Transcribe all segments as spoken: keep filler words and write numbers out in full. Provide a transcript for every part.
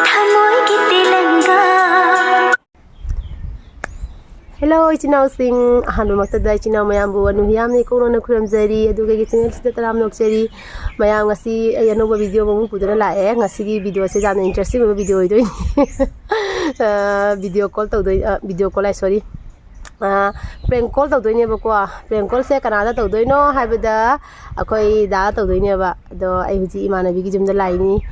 ꯊꯃꯣꯏꯒꯤ ꯇꯦꯂꯪꯒꯥ꯫ Hello, ꯏꯆꯤꯟ ꯏꯅꯥꯎꯁꯤꯡ꯫ ꯑꯍꯥꯟꯕꯃꯛꯇꯗ ꯏꯆꯤꯟ ꯏꯅꯥꯎ ꯃꯌꯥꯝꯕꯨ ꯑꯅꯨ ꯍꯤꯌꯥꯝꯅ ꯏꯀꯣꯛꯅꯅ ꯈꯨꯔꯨꯝꯖꯔꯤ, ꯑꯗꯨꯒ ꯑꯩꯒꯤ ꯆꯦꯅꯦꯜꯁꯤꯗ ꯇꯔꯥꯝꯅ ꯑꯣꯛꯆꯔꯤ꯫ ꯃꯌꯥꯝ, ꯉꯁꯤ ꯑꯩ ꯑꯅꯧꯕ ꯚꯤꯗꯤꯑꯣ ꯑꯃꯃꯨꯛ ꯄꯨꯗꯨꯅ ꯂꯥꯛꯑꯦ꯫ ꯉꯁꯤꯒꯤ ꯚꯤꯗꯤꯑꯣꯁꯦ ꯌꯥꯝꯅ ꯏꯟꯇꯔꯦꯁꯇꯤꯡ ꯑꯣꯏꯕ ꯚꯤꯗꯤꯑꯣ ꯑꯣꯏꯗꯣꯏꯅꯤ꯫ ꯑ, ꯚꯤꯗꯤꯑꯣ ꯀꯣꯜ ꯇꯧꯗꯣꯏ-, ꯑ, ꯚꯤꯗꯤꯑꯣ ꯀꯣꯜ ꯍꯥꯏ, ꯁꯣꯔꯤ꯫ ꯑ, ꯄ꯭ꯔꯦꯡ ꯀꯣꯜ ꯇꯧꯗꯣꯏꯅꯦꯕꯀꯣ꯫ ꯄ꯭ꯔꯦꯡ ꯀꯣꯜꯁꯦ ꯀꯅꯥꯗ ꯇꯧꯗꯣꯏꯅꯣ ꯍꯥꯏꯕꯗ, ꯑꯩꯈꯣꯏ ꯗꯥ ꯇꯧꯗꯣꯏꯅꯦꯕ꯫ ꯑꯗꯣ ꯑꯩ ꯍꯧꯖꯤꯛ ꯏꯃꯥꯟꯅꯕꯤꯒꯤ ꯌꯨꯝꯗ ꯂꯥꯛꯏꯅꯤ꯫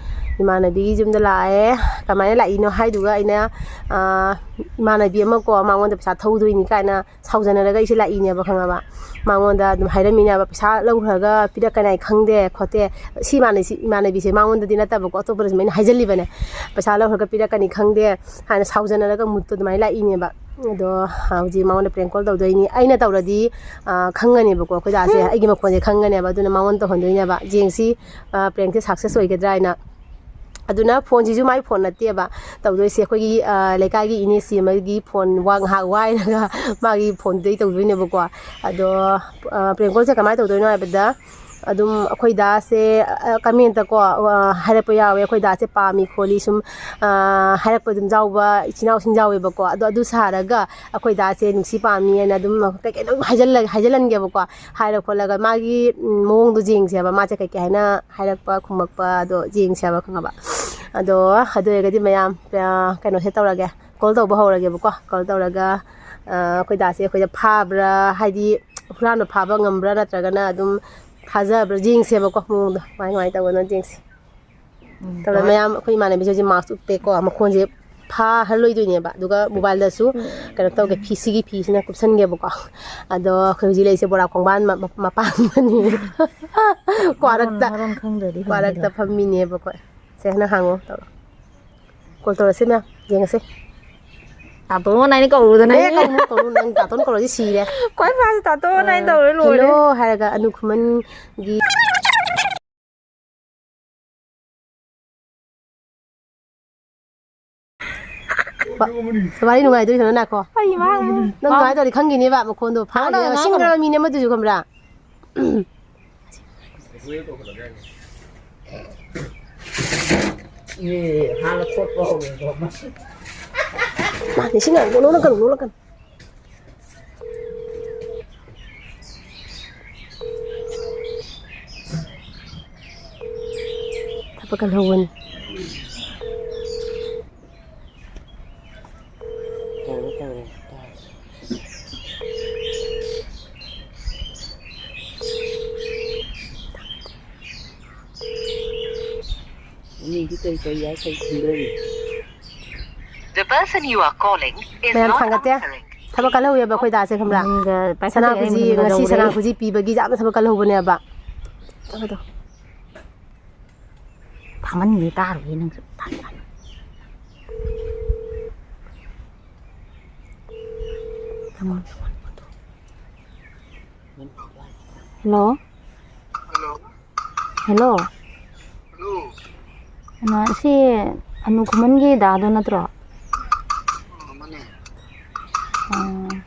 ꯏꯃꯥꯟꯅꯕꯤꯒꯤ ꯌꯨꯝꯗ ꯂꯥꯛꯑꯦ꯫ ꯀꯃꯥꯏꯅ ꯂꯥꯛꯏꯅꯣ ꯍꯥꯏꯗꯨꯒ ꯑꯩꯅ, ꯑ, ꯏꯃꯥꯟꯅꯕꯤ ꯑꯃꯀꯣ, ꯃꯉꯣꯟꯗ ꯄꯩꯁꯥ ꯊꯧꯗꯣꯏꯅꯤ ꯀꯥꯏꯅ ꯁꯥꯎꯖꯅꯔꯒ ꯑꯩꯁꯦ ꯂꯥꯛꯏꯅꯦꯕ, ꯈꯪꯉꯕ? ꯃꯉꯣꯟꯗ ꯑꯗꯨꯝ ꯍꯥꯏꯔꯝꯃꯤꯅꯦꯕ, "ꯄꯩꯁꯥ ꯂꯧꯈ꯭ꯔꯒ ꯄꯤꯔꯛꯀꯅꯤ ꯍꯥꯏ ꯈꯪꯗꯦ ꯈꯣꯠꯇꯦ"꯫ ꯁꯤ ꯏꯃꯥꯟꯅꯕꯤꯁꯤ, ꯏꯃꯥꯟꯅꯕꯤꯁꯦ ꯃꯉꯣꯟꯗꯗꯤ ꯅꯠꯇꯕꯀꯣ, ꯑꯇꯣꯞꯄꯗꯁꯨ ꯑꯩꯅ ꯍꯥꯏꯖꯜꯂꯤꯕꯅꯦ, "ꯄꯩꯁꯥ ꯂꯧꯈ꯭ꯔꯒ ꯄꯤꯔꯛꯀꯅꯤ ꯈꯪꯗꯦ" ꯍꯥꯏꯅ ꯁꯥꯎꯖꯅꯔꯒ ꯃꯨꯠꯇꯣ ꯑꯗꯨꯃꯥꯏꯅ ꯂꯥꯛꯏꯅꯦꯕ꯫ ꯑꯗꯣ ꯍꯧꯖꯤꯛ ꯃꯉꯣꯟꯗ ꯄ꯭ꯔꯦꯡ ꯀꯣꯜ ꯇꯧꯗꯣꯏꯅꯤ꯫ ꯑꯩꯅ ꯇꯧꯔꯗꯤ, ꯑ, ꯈꯪꯒꯅꯦꯕꯀꯣ, ꯑꯩꯈꯣꯏ ꯗꯥꯁꯦ ꯑꯩꯒꯤ ꯃꯈꯣꯟꯁꯦ ꯈꯪꯒꯅꯦꯕ꯫ ꯑꯗꯨꯅ ꯃꯉꯣꯟꯗ ꯇꯧꯍꯟꯗꯣꯏꯅꯦꯕ꯫ ꯌꯦꯡꯁꯤ, ꯑ, ꯄ꯭ꯔꯦꯡꯁꯦ ꯁꯛꯁꯦꯁ ꯑꯣꯏꯒꯗ꯭ꯔꯥ ꯍꯥꯏꯅ꯫ ꯑꯗꯨꯅ ꯐꯣꯟꯁꯤꯁꯨ ꯃꯥꯏ ꯐꯣꯟ ꯅꯠꯇꯦꯕ ꯇꯧꯗꯣꯏꯁꯦ꯫ ꯑꯩꯈꯣꯏꯒꯤ, ꯑ, ꯂꯩꯀꯥꯏꯒꯤ ꯏꯅꯦꯁꯤ ꯑꯃꯒꯤ ꯐꯣꯟ ꯋꯥ-, ꯉꯥꯏꯍꯥꯛ ꯋꯥꯏꯔꯒ ꯃꯥꯒꯤ ꯐꯣꯟꯗꯨꯗꯩ ꯇꯧꯗꯣꯏꯅꯦꯕꯀꯣ꯫ ꯑꯗꯣ, ꯑ, ꯄ꯭ꯔꯦꯡ ꯀꯣꯜꯁꯦ ꯀꯃꯥꯏꯅ ꯇꯧꯗꯣꯏꯅꯣ ꯍꯥꯏꯕꯗ, ꯑꯗꯨꯝ ꯑꯩꯈꯣꯏ ꯗꯥꯁꯦ, ꯑ, ꯀꯃꯦꯟꯇꯀꯣ, ꯑ, ꯍꯥꯏꯔꯛꯄ ꯌꯥꯎꯋꯦ, "ꯑꯩꯈꯣꯏ ꯗꯥꯁꯦ ꯄꯥꯝꯃꯤ ꯈꯣꯠꯂꯤ", ꯁꯨꯝ, ꯑ, ꯍꯥꯏꯔꯛꯄ ꯑꯗꯨꯝ ꯌꯥꯎꯕ ꯏꯆꯤꯟ ꯏꯅꯥꯎꯁꯤꯡ ꯌꯥꯎꯋꯦꯕꯀꯣ꯫ ꯑꯗꯣ ꯑꯗꯨ ꯁꯥꯔꯒ ꯑꯩꯈꯣꯏ ꯗꯥꯁꯦ ꯅꯨꯡꯁꯤ ꯄꯥꯝꯃꯤ ꯍꯥꯏꯅ ꯑꯗꯨꯝ ꯀꯩꯀꯩꯅꯣ ꯑꯗꯨꯝ ꯍꯥꯏꯖꯜꯂ-, ꯍꯥꯏꯖꯜꯍꯟꯒꯦꯕꯀꯣ꯫ ꯍꯥꯏꯔ ꯈꯣꯠꯂꯒ ꯃꯥꯒꯤ, ꯎꯝ, ꯃꯑꯣꯡꯗꯣ ꯌꯦꯡꯁꯦꯕ, ꯃꯥꯁꯦ ꯀꯩꯀꯩ ꯍꯥꯏꯅ ꯍꯥꯏꯔꯛꯄ ꯈꯨꯝꯃꯛꯄ ꯑꯗꯣ ꯌꯦꯡꯁꯦꯕ, ꯈꯪꯉꯕ? ꯑꯗꯣ ꯑꯗꯨ ꯑꯣꯏꯔꯒꯗꯤ ꯃꯌꯥꯝ, ꯑ, ꯀꯩꯅꯣꯁꯦ ꯇꯧꯔꯒꯦ, ꯀꯣꯜ ꯇꯧꯕ ꯍꯧꯔꯒꯦꯕꯀꯣ꯫ ꯀꯣꯜ ꯇꯧꯔꯒ, ꯑ, ꯑꯩꯈꯣꯏ ꯗꯥꯁꯦ ꯑꯩꯈꯣꯏꯗ ꯐꯥꯕ꯭ꯔꯥ, ꯍꯥꯏꯗꯤ ꯍꯨꯔꯥꯟꯕ ꯐꯥꯕ ꯉꯝꯕ꯭ꯔꯥ, ꯅꯠꯇ꯭ꯔꯒꯅ ꯑꯗꯨꯝ ꯐꯥꯖꯕ꯭ꯔꯥ ꯌꯦꯡꯁꯦꯕꯀꯣ, ꯃꯑꯣꯡꯗꯣ ꯀꯃꯥꯏ ꯀꯃꯥꯏꯅ ꯇꯧꯕꯅꯣ ꯌꯦꯡꯁꯦ꯫ ꯎꯝ, ꯇꯧꯔꯦ ꯍꯣꯏ꯫ ꯃꯌꯥꯝ, ꯑꯩꯈꯣꯏ ꯏꯃꯥꯟꯅꯕꯤꯁꯦ ꯍꯧꯖꯤꯛ ꯃꯥꯛꯁ ꯎꯞꯄꯦꯀꯣ, ꯃꯈꯣꯟꯁꯦ ꯐꯥꯍꯜꯂꯣꯏꯗꯣꯏꯅꯦꯕ꯫ ꯑꯗꯨꯒ ꯃꯣꯕꯥꯏꯜꯗꯁꯨ ꯎꯝ꯫ ꯀꯩꯅꯣ ꯇꯧꯒꯦ, ꯐꯤ, ꯁꯤꯒꯤ ꯐꯤꯁꯤꯅ ꯀꯨꯞꯁꯟꯒꯦꯕꯀꯣ꯫ ꯑꯗꯣ ꯑꯩꯈꯣꯏ ꯍꯧꯖꯤꯛ ꯂꯩꯔꯤꯁꯦ ꯕꯣꯔꯥ ꯀꯣꯡꯕꯥꯟ ꯃ-, ꯃ-, ꯃꯄꯥꯟꯗꯅꯤ꯫ ꯀ꯭ꯋꯥꯔꯛꯇ, ꯃꯔꯣꯟ ꯈꯪꯗ꯭ꯔꯗꯤ ꯀ꯭ꯋꯥꯔꯛꯇ ꯐꯪꯗꯦꯗ꯫ ꯐꯝꯃꯤꯅꯦꯕ ꯑꯩꯈꯣꯏ꯫ ꯁꯦ, ꯅꯪ ꯍꯥꯡꯉꯣ, ꯇꯧꯔꯣ꯫ ꯀꯣꯜ ꯇꯧꯔꯁꯤ ꯃꯌꯥꯝ, ꯌꯦꯡꯉꯁꯤ꯫ ꯇꯥꯇꯣꯟ ꯍꯥꯏꯅ ꯀꯧꯔꯨꯗꯅ ꯑꯦ, ꯑꯩ꯫ ꯀꯧꯅꯨ, ꯀꯧꯅꯨ, ꯅꯪ ꯇꯥꯇꯣꯟ ꯀꯧꯔꯗꯤ ꯁꯤꯔꯦ꯫ ꯈ꯭ꯋꯥꯏ ꯐꯥꯁ ꯇꯥꯇꯣꯟ ꯍꯥꯏꯅ ꯇꯧꯔꯦ, ꯂꯣꯏꯔꯦ꯫ ꯍꯦꯜꯂꯣ ꯍꯥꯏꯔꯒ ꯑꯅꯨ ꯈꯨꯃꯟꯒꯤ ꯋꯥ-, ꯋꯥꯔꯤ ꯅꯨꯡꯉꯥꯏꯗꯣꯏ ꯁꯅ ꯅꯥꯀꯣ꯫ ꯑꯩ ꯃꯥ-, ꯅꯪ ꯃꯥ-, ꯅꯨꯡꯉꯥꯏꯗꯧꯔꯤ ꯈꯪꯈꯤꯅꯦꯕ ꯃꯈꯣꯟꯗꯣ꯫ ꯐꯥꯅ ꯃꯥ-, ꯁꯤꯡꯅꯔꯕ ꯃꯤꯅꯦ ꯑꯃꯗꯨꯁꯨ, ꯈꯪꯕ꯭ꯔꯥ? ꯑꯦ, ꯍꯥꯟꯅ ꯈꯣꯠꯄ ꯍꯧꯔꯦꯀꯣ, ꯃꯁꯤ꯫ ꯃꯥ ꯅꯤꯡꯁꯤꯡꯉꯛꯑꯅꯤ, ꯅꯣꯛꯂꯛꯀꯅꯨ, ꯅꯣꯛꯂꯛꯀꯅꯨ꯫ ꯊꯕꯛ ꯀꯜꯍꯧꯕꯅꯤ꯫ ꯇꯧꯔꯦ, ꯇꯧꯔꯦ, ꯇꯥꯔꯦ꯫ ꯃꯤꯗꯤ ꯀꯔꯤ ꯀꯔꯤ ꯌꯥꯏ ꯀꯔꯤ ꯈꯪꯗꯣꯔꯤ? The person you are calling is ꯃꯌꯥꯝ not ꯊꯥꯡꯒꯠꯇꯦ꯫ Answering. ꯊꯕꯛ ꯀꯜꯍꯧꯋꯦꯕ ꯑꯩꯈꯣꯏ ꯗꯥꯁꯦ, ꯈꯪꯕ꯭ꯔꯥ? ꯃꯅꯤꯡꯗ ꯄꯥꯏꯈꯠꯂꯛꯑꯦ, ꯁꯅꯥ ꯈꯨꯖꯤ, ꯃꯅꯤꯡꯗ ꯉꯁꯤ ꯌꯧꯔꯦ꯫ ꯁꯅꯥ ꯈꯨꯖꯤ ꯄꯤꯕꯒꯤ ꯌꯥꯝꯅ ꯊꯕꯛ ꯀꯜꯍꯧꯕꯅꯦꯕ꯫ ꯊꯥꯃꯟꯒꯤ ꯇꯥꯔꯣꯏꯌꯦ ꯅꯪꯁꯨ꯫ ꯊꯝꯃꯣ꯫ ꯍꯜꯂꯣ꯫ ꯍꯜꯂꯣ꯫ ꯍꯜꯂꯣ꯫ ꯍꯜꯂꯣ꯫ ꯀꯅꯥ, ꯁꯤ ꯑꯅꯨ ꯈꯨꯃꯟꯒꯤ ꯗꯥꯗꯣ ꯅꯠꯇ꯭ꯔꯣ? ꯑ, ꯃꯥꯅꯦ꯫ ꯑ꯫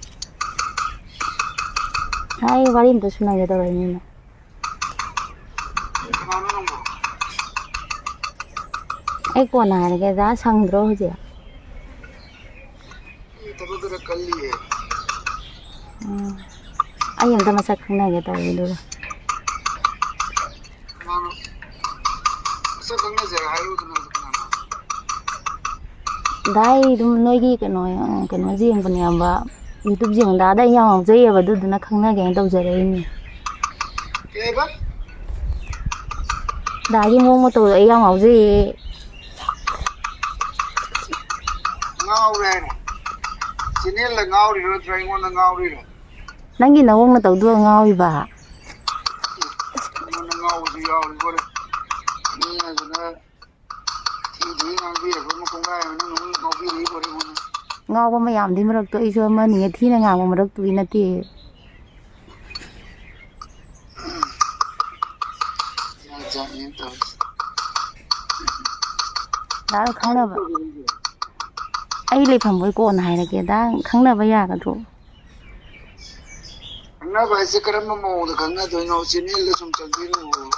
ꯑꯩ ꯋꯥꯔꯤ ꯑꯝꯇ ꯁꯥꯟꯅꯒꯦ ꯇꯧꯔꯛꯏꯅꯤꯅꯦ꯫ ꯀꯅꯥꯅꯣ ꯅꯪꯕꯣ? ꯑꯩ ꯀꯣꯟꯅ ꯍꯥꯏꯔꯒꯦ, ꯗꯥ ꯁꯪꯗ꯭ꯔꯣ ꯍꯧꯖꯤꯛ? ꯑꯩ ꯊꯕꯛ ꯈꯔ ꯀꯜꯂꯤꯌꯦ꯫ ꯎꯝ꯫ ꯑꯩ ꯑꯝꯇ ꯃꯁꯛ ꯈꯪꯅꯒꯦ ꯇꯧꯔꯤ ꯑꯗꯨꯒ꯫ ꯀꯅꯥꯅꯣ? ꯃꯁꯛ ꯈꯪꯅꯁꯦ ꯍꯥꯏꯔꯛꯎꯗꯅ, ꯑꯗꯨ ꯀꯅꯥꯅꯣ? ꯗꯥ, ꯑꯩ ꯑꯗꯨꯝ ꯅꯣꯏꯒꯤ ꯀꯩꯅꯣ, ꯀꯩꯅꯣꯁꯦ ꯌꯦꯡꯕꯅꯦꯕ, YouTube ꯌꯦꯡꯕꯗ ꯑꯗ ꯑꯩ ꯌꯥꯝ ꯉꯥꯎꯖꯩꯌꯦꯕ, ꯑꯗꯨꯗꯨꯅ ꯈꯪꯅꯒꯦꯅ ꯇꯧꯖꯔꯛꯏꯅꯦ꯫ ꯀꯩꯕ? ꯗꯥꯒꯤ ꯃꯑꯣꯡ ꯃꯇꯧꯗꯣ ꯑꯩ ꯌꯥꯝ ꯉꯥꯎꯖꯩꯌꯦ꯫ ꯉꯥꯎꯔꯦ ꯍꯥꯏꯔꯣ? Channelꯗ ꯉꯥꯎꯔꯤꯔꯣ ꯅꯠꯇ꯭ꯔꯒ ꯑꯩꯉꯣꯟꯗ ꯉꯥꯎꯔꯤꯔꯣ? ꯅꯪꯒꯤ ꯅꯑꯣꯡ ꯅꯇꯧꯗꯨꯗ ꯉꯥꯎꯔꯤꯕ꯫ ꯑꯩꯉꯣꯟꯗ ꯉꯥꯎꯕꯁꯨ ꯌꯥꯎꯔꯤꯕꯣꯅꯦ꯫ ꯃꯤ ꯍꯥꯏꯁꯤꯅ ꯊꯤ ꯊꯤ ꯉꯥꯡꯕꯤꯔꯛꯄ ꯑꯃ ꯀꯣꯡꯒꯥꯏ ꯑꯃ ꯅꯪꯅ ꯑꯃꯨꯛ ꯉꯥꯎꯕꯤꯔꯛꯏꯕꯣꯅꯦ ꯑꯩꯉꯣꯟꯗ꯫ ꯉꯥꯎꯕ ꯃꯌꯥꯝꯗꯨꯒꯤ ꯃꯔꯛꯇꯣ ꯑꯩꯁꯨ ꯑꯃꯅꯤ, ꯊꯤꯅ ꯉꯥꯡꯕ ꯃꯔꯛꯇꯨꯗꯤ ꯅꯠꯇꯦ꯫ ꯖꯥꯠ ꯖꯥꯠꯅꯤ ꯇꯧꯔꯤꯁꯦ꯫ ꯗꯥ ꯈꯪꯅꯕ꯫ ꯑꯩ ꯂꯩꯐꯝꯕꯨꯗꯤ ꯀꯣꯟꯅ ꯍꯥꯏꯔꯒꯦ꯫ ꯗꯥ ꯈꯪꯅꯕ ꯌꯥꯒꯗ꯭ꯔꯣ? ꯈꯪꯅꯕ ꯍꯥꯏꯁꯦ ꯀꯔꯝꯕ ꯃꯑꯣꯡꯗ ꯈꯪꯅꯗꯣꯏꯅꯣ? Channelꯗ ꯁꯨꯝ ꯆꯪꯕꯤꯔꯛꯑꯣ꯫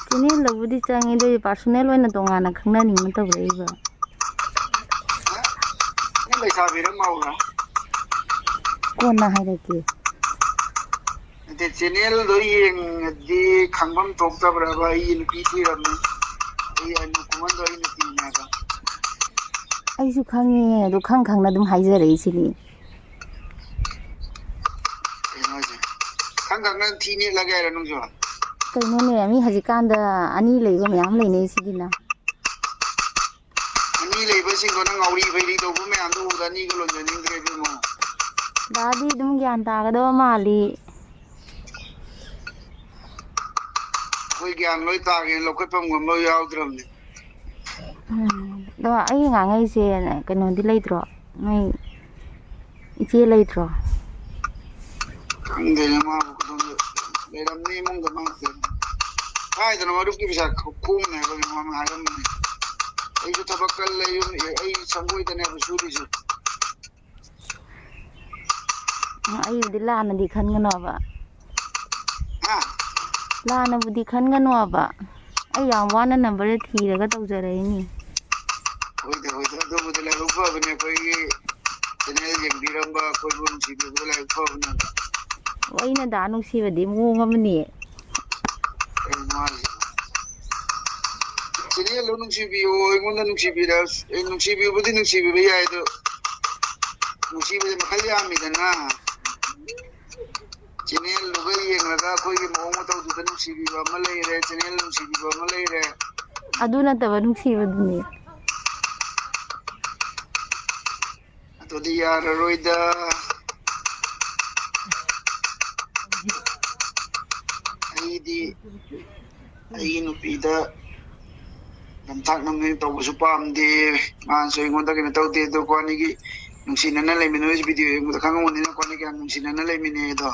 ꯆꯦꯅꯦꯜꯗꯕꯨꯗꯤ ꯆꯪꯉꯦ, ꯑꯗꯨ ꯑꯩ ꯄꯥꯔꯁꯣꯅꯦꯜ ꯑꯣꯏꯅ ꯇꯣꯉꯥꯟꯅ ꯈꯪꯅꯅꯤꯡꯅ ꯇꯧꯔꯛꯏꯕ꯫ ꯅꯪ ꯂꯩꯁꯥꯕꯤꯔ ꯃꯧꯔ? ꯀꯣꯟꯅ ꯍꯥꯏꯔꯛꯀꯦ꯫ ꯅꯠꯇꯦ, ꯆꯦꯅꯦꯜꯗꯣ ꯌꯦꯡꯉꯗꯤ ꯈꯪꯐꯝ ꯊꯣꯛꯇꯕ꯭ꯔꯕ? ꯑꯩ ꯅꯨꯄꯤ ꯊꯤꯔꯝꯃꯤ, ꯑꯩ ꯑꯅꯨ ꯀꯨꯃꯟꯗꯣ ꯑꯩ ꯅꯨꯄꯤꯅꯦꯕ꯫ ꯑꯩꯁꯨ ꯈꯪꯉꯦ, ꯑꯗꯨ ꯈꯪ ꯈꯪꯅ ꯑꯗꯨꯝ ꯍꯥꯏꯖꯔꯛꯏꯁꯤꯅꯤ꯫ ꯀꯩꯅꯣ ꯍꯥꯏꯁꯦ? ꯈꯪ ꯈꯪꯅ ꯊꯤ ꯅꯦꯠꯂꯒꯦ ꯍꯥꯏꯔꯣ ꯅꯪꯁꯨ? ꯀꯩꯅꯣꯅꯦ, ꯃꯤ ꯍꯧꯖꯤꯛꯀꯥꯟꯗ ꯑꯅꯤ ꯂꯩꯕ ꯃꯌꯥꯝ ꯂꯩꯅꯩꯁꯤꯗꯤꯅ꯫ ꯑꯅꯤ ꯂꯩꯕꯁꯤꯡꯗꯣ ꯅꯪ ꯉꯥꯎꯔꯤ ꯐꯩꯔꯤ ꯇꯧꯕ ꯃꯌꯥꯝꯗꯣ ꯎꯕꯗ ꯑꯅꯤꯒ ꯂꯣꯟꯖꯅꯤꯡꯗ꯭ꯔꯦ ꯏꯕꯦꯝꯃ꯫ ꯗꯥꯗꯤ ꯑꯗꯨꯝ ꯒ꯭ꯌꯥꯟ ꯇꯥꯒꯗꯕ ꯃꯥꯜꯂꯤ꯫ ꯑꯩꯈꯣꯏ ꯒ꯭ꯌꯥꯟ ꯂꯣꯏ ꯇꯥꯒꯦꯅ ꯂꯧꯈꯠꯐꯝ ꯉꯝꯕ ꯌꯥꯎꯗ꯭ꯔꯕꯅꯤ꯫ ꯎꯝ, ꯑꯗꯣ ꯑꯩ ꯉꯥꯡꯉꯛꯏꯁꯦ ꯀꯩꯅꯣꯗꯤ ꯂꯩꯇ꯭ꯔꯣ? ꯅꯣꯏ ꯏꯆꯦ ꯂꯩꯇ꯭ꯔꯣ? ꯈꯪꯗꯦꯅꯦ, ꯃꯥꯕꯨ ꯀꯩꯗꯧ-, ꯂꯩꯔꯝꯅꯤ ꯏꯃꯨꯡꯗ ꯃꯥ꯫ ꯀꯥꯏꯗꯅꯣ ꯃꯔꯨꯞꯀꯤ ꯄꯩꯁꯥ ꯈꯣꯝꯃꯦ ꯍꯥꯏꯕ ꯀꯩꯅꯣ ꯑꯃ ꯍꯥꯏꯔꯝꯕꯅꯦ꯫ ꯑꯩꯁꯨ ꯊꯕꯛ ꯀꯜꯂꯦ, ꯌꯨꯝ, ꯑꯩ ꯁꯪꯒꯣꯏꯗꯅꯦꯕ ꯁꯨꯔꯤꯁꯦ꯫ ꯑꯩꯕꯨꯗꯤ ꯂꯥꯟꯅꯗꯤ ꯈꯟꯒꯅꯣꯕ꯫ ꯍꯥ? ꯂꯥꯟꯅꯕꯨꯗꯤ ꯈꯟꯒꯅꯣꯕ꯫ ꯑꯩ ꯌꯥꯝ ꯋꯥꯅ ꯅꯝꯕꯔꯗ ꯊꯤꯔꯒ ꯇꯧꯖꯔꯛꯏꯅꯤ꯫ ꯍꯣꯏꯗ, ꯍꯣꯏꯗ, ꯑꯗꯨꯕꯨꯗꯤ ꯂꯥꯏꯕꯛ ꯐꯕꯅꯦ, ꯑꯩꯈꯣꯏꯒꯤ ꯆꯦꯅꯦꯜ ꯌꯦꯡꯕꯤꯔꯝꯕ ꯑꯩꯈꯣꯏꯕꯨ ꯅꯨꯡꯁꯤꯕꯤꯕꯗ ꯂꯥꯏꯕꯛ ꯐꯕꯅꯦ꯫ ꯑꯣ, ꯑꯩꯅ ꯗꯥ ꯅꯨꯡꯁꯤꯕꯗꯤ ꯃꯑꯣꯡ ꯑꯃꯅꯤ꯫ ꯀꯩꯅꯣ ꯍꯥꯏꯁꯤꯕꯣ? ꯆꯦꯅꯦꯜꯗꯣ ꯅꯨꯡꯁꯤꯕꯤꯌꯣ, ꯑꯩꯉꯣꯟꯗ ꯅꯨꯡꯁꯤꯕꯤꯔ-, ꯑꯦ, ꯅꯨꯡꯁꯤꯕꯤꯕꯨꯗꯤ ꯅꯨꯡꯁꯤꯕꯤꯕ ꯌꯥꯏ, ꯑꯗꯣ ꯅꯨꯡꯁꯤꯕꯁꯦ ꯃꯈꯜ ꯌꯥꯝꯃꯤꯗꯅ꯫ ꯆꯦꯅꯦꯜꯗꯨꯒ ꯌꯦꯡꯉꯒ ꯑꯩꯈꯣꯏꯒꯤ ꯃꯑꯣꯡ ꯃꯇꯧꯗꯨꯗ ꯅꯨꯡꯁꯤꯕꯤꯕ ꯑꯃ ꯂꯩꯔꯦ, ꯆꯦꯅꯦꯜ ꯅꯨꯡꯁꯤꯕꯤꯕ ꯑꯃ ꯂꯩꯔꯦ꯫ ꯑꯗꯨ ꯅꯠꯇꯕ ꯅꯨꯡꯁꯤꯕꯗꯨꯅꯤ꯫ ꯑꯗꯨꯗꯤ ꯌꯥꯔꯔꯣꯏꯗ꯫ ꯑꯩꯗꯤ ꯑꯩꯒꯤ ꯅꯨꯄꯤꯗ ꯅꯝꯊꯥꯛ ꯅꯝꯍꯦꯛ ꯇꯧꯕꯁꯨ ꯄꯥꯝꯗꯦ꯫ ꯃꯥꯅꯁꯨ ꯑꯩꯉꯣꯟꯗ ꯀꯩꯅꯣ ꯇꯧꯗꯦ꯫ ꯑꯗꯣ ꯑꯩꯈꯣꯏ ꯑꯅꯤꯒꯤ ꯅꯨꯡꯁꯤꯅꯅ ꯂꯩꯃꯤꯟꯅꯕꯁꯤ ꯚꯤꯗꯤꯑꯣ ꯌꯦꯡꯕꯗ ꯈꯪꯉꯝꯒꯅꯤꯅ ꯑꯩꯈꯣꯏ ꯑꯅꯤ ꯀꯌꯥꯝ ꯅꯨꯡꯁꯤꯅꯅ ꯂꯩꯃꯤꯟꯅꯩ ꯑꯗꯣ꯫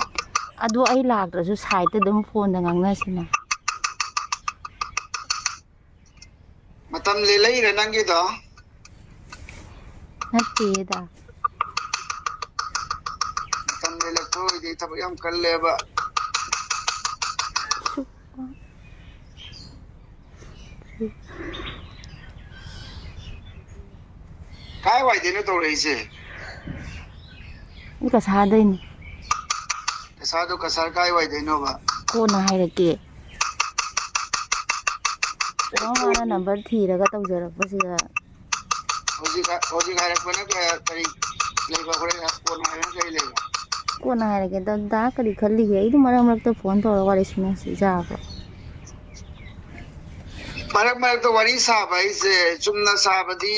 ꯑꯗꯣ ꯑꯩ ꯂꯥꯛꯇ꯭ꯔꯁꯨ ꯁꯥꯏꯠꯇ ꯑꯗꯨꯝ ꯐꯣꯟꯗ ꯉꯥꯡꯅꯁꯤꯅ꯫ ꯃꯇꯝ ꯂꯦꯜꯂꯛꯏꯔ ꯅꯪꯒꯤꯗꯣ? ꯅꯠꯇꯦꯗ꯫ ꯃꯇꯝ ꯂꯦꯜꯂꯛꯄ ꯑꯣꯏꯗꯤ ꯊꯕꯛ ꯌꯥꯝ ꯀꯜꯂꯦꯕ꯫ ꯀꯥꯏ ꯋꯥꯏꯗꯩꯅꯣ ꯇꯧꯔꯛꯏꯁꯦ? ꯑꯩ ꯀꯁꯥꯔꯗꯩꯅꯤ꯫ ꯀꯁꯥꯔꯗꯣ ꯀꯁꯥꯔ ꯀꯥꯏ ꯋꯥꯏꯗꯩꯅꯣꯕ? ꯀꯣꯟꯅ ꯍꯥꯏꯔꯛꯀꯦ꯫ ꯃꯃꯥꯅ ꯅꯝꯕꯔ ꯊꯤꯔꯒ ꯇꯧꯖꯔꯛꯄꯁꯤꯗ꯫ ꯍꯧꯖꯤꯛ ꯍꯥꯏ-, ꯍꯧꯖꯤꯛ ꯍꯥꯏꯔꯛꯄꯅ ꯀꯌꯥ, ꯀꯔꯤ ꯂꯩꯕ? ꯍꯣꯔꯦꯟ ꯀꯣꯟꯅ ꯍꯥꯏꯔꯛꯄꯅ ꯀꯔꯤ ꯂꯩꯕ? ꯀꯣꯟꯅ ꯍꯥꯏꯔꯒꯦ꯫ ꯗꯗꯥ ꯀꯔꯤ ꯈꯜꯂꯤꯒꯦ? ꯑꯩꯗꯣ ꯃꯔꯛ ꯃꯔꯛꯇ ꯐꯣꯟ ꯇꯧꯔꯒ ꯋꯥꯔꯤ ꯁꯥꯟꯅꯁꯤ ꯌꯥꯕ꯭ꯔꯣ? ꯃꯔꯛ ꯃꯔꯛꯇ ꯋꯥꯔꯤ ꯁꯥꯕ ꯍꯥꯏꯁꯦ ꯆꯨꯝꯅ ꯁꯥꯕꯗꯤ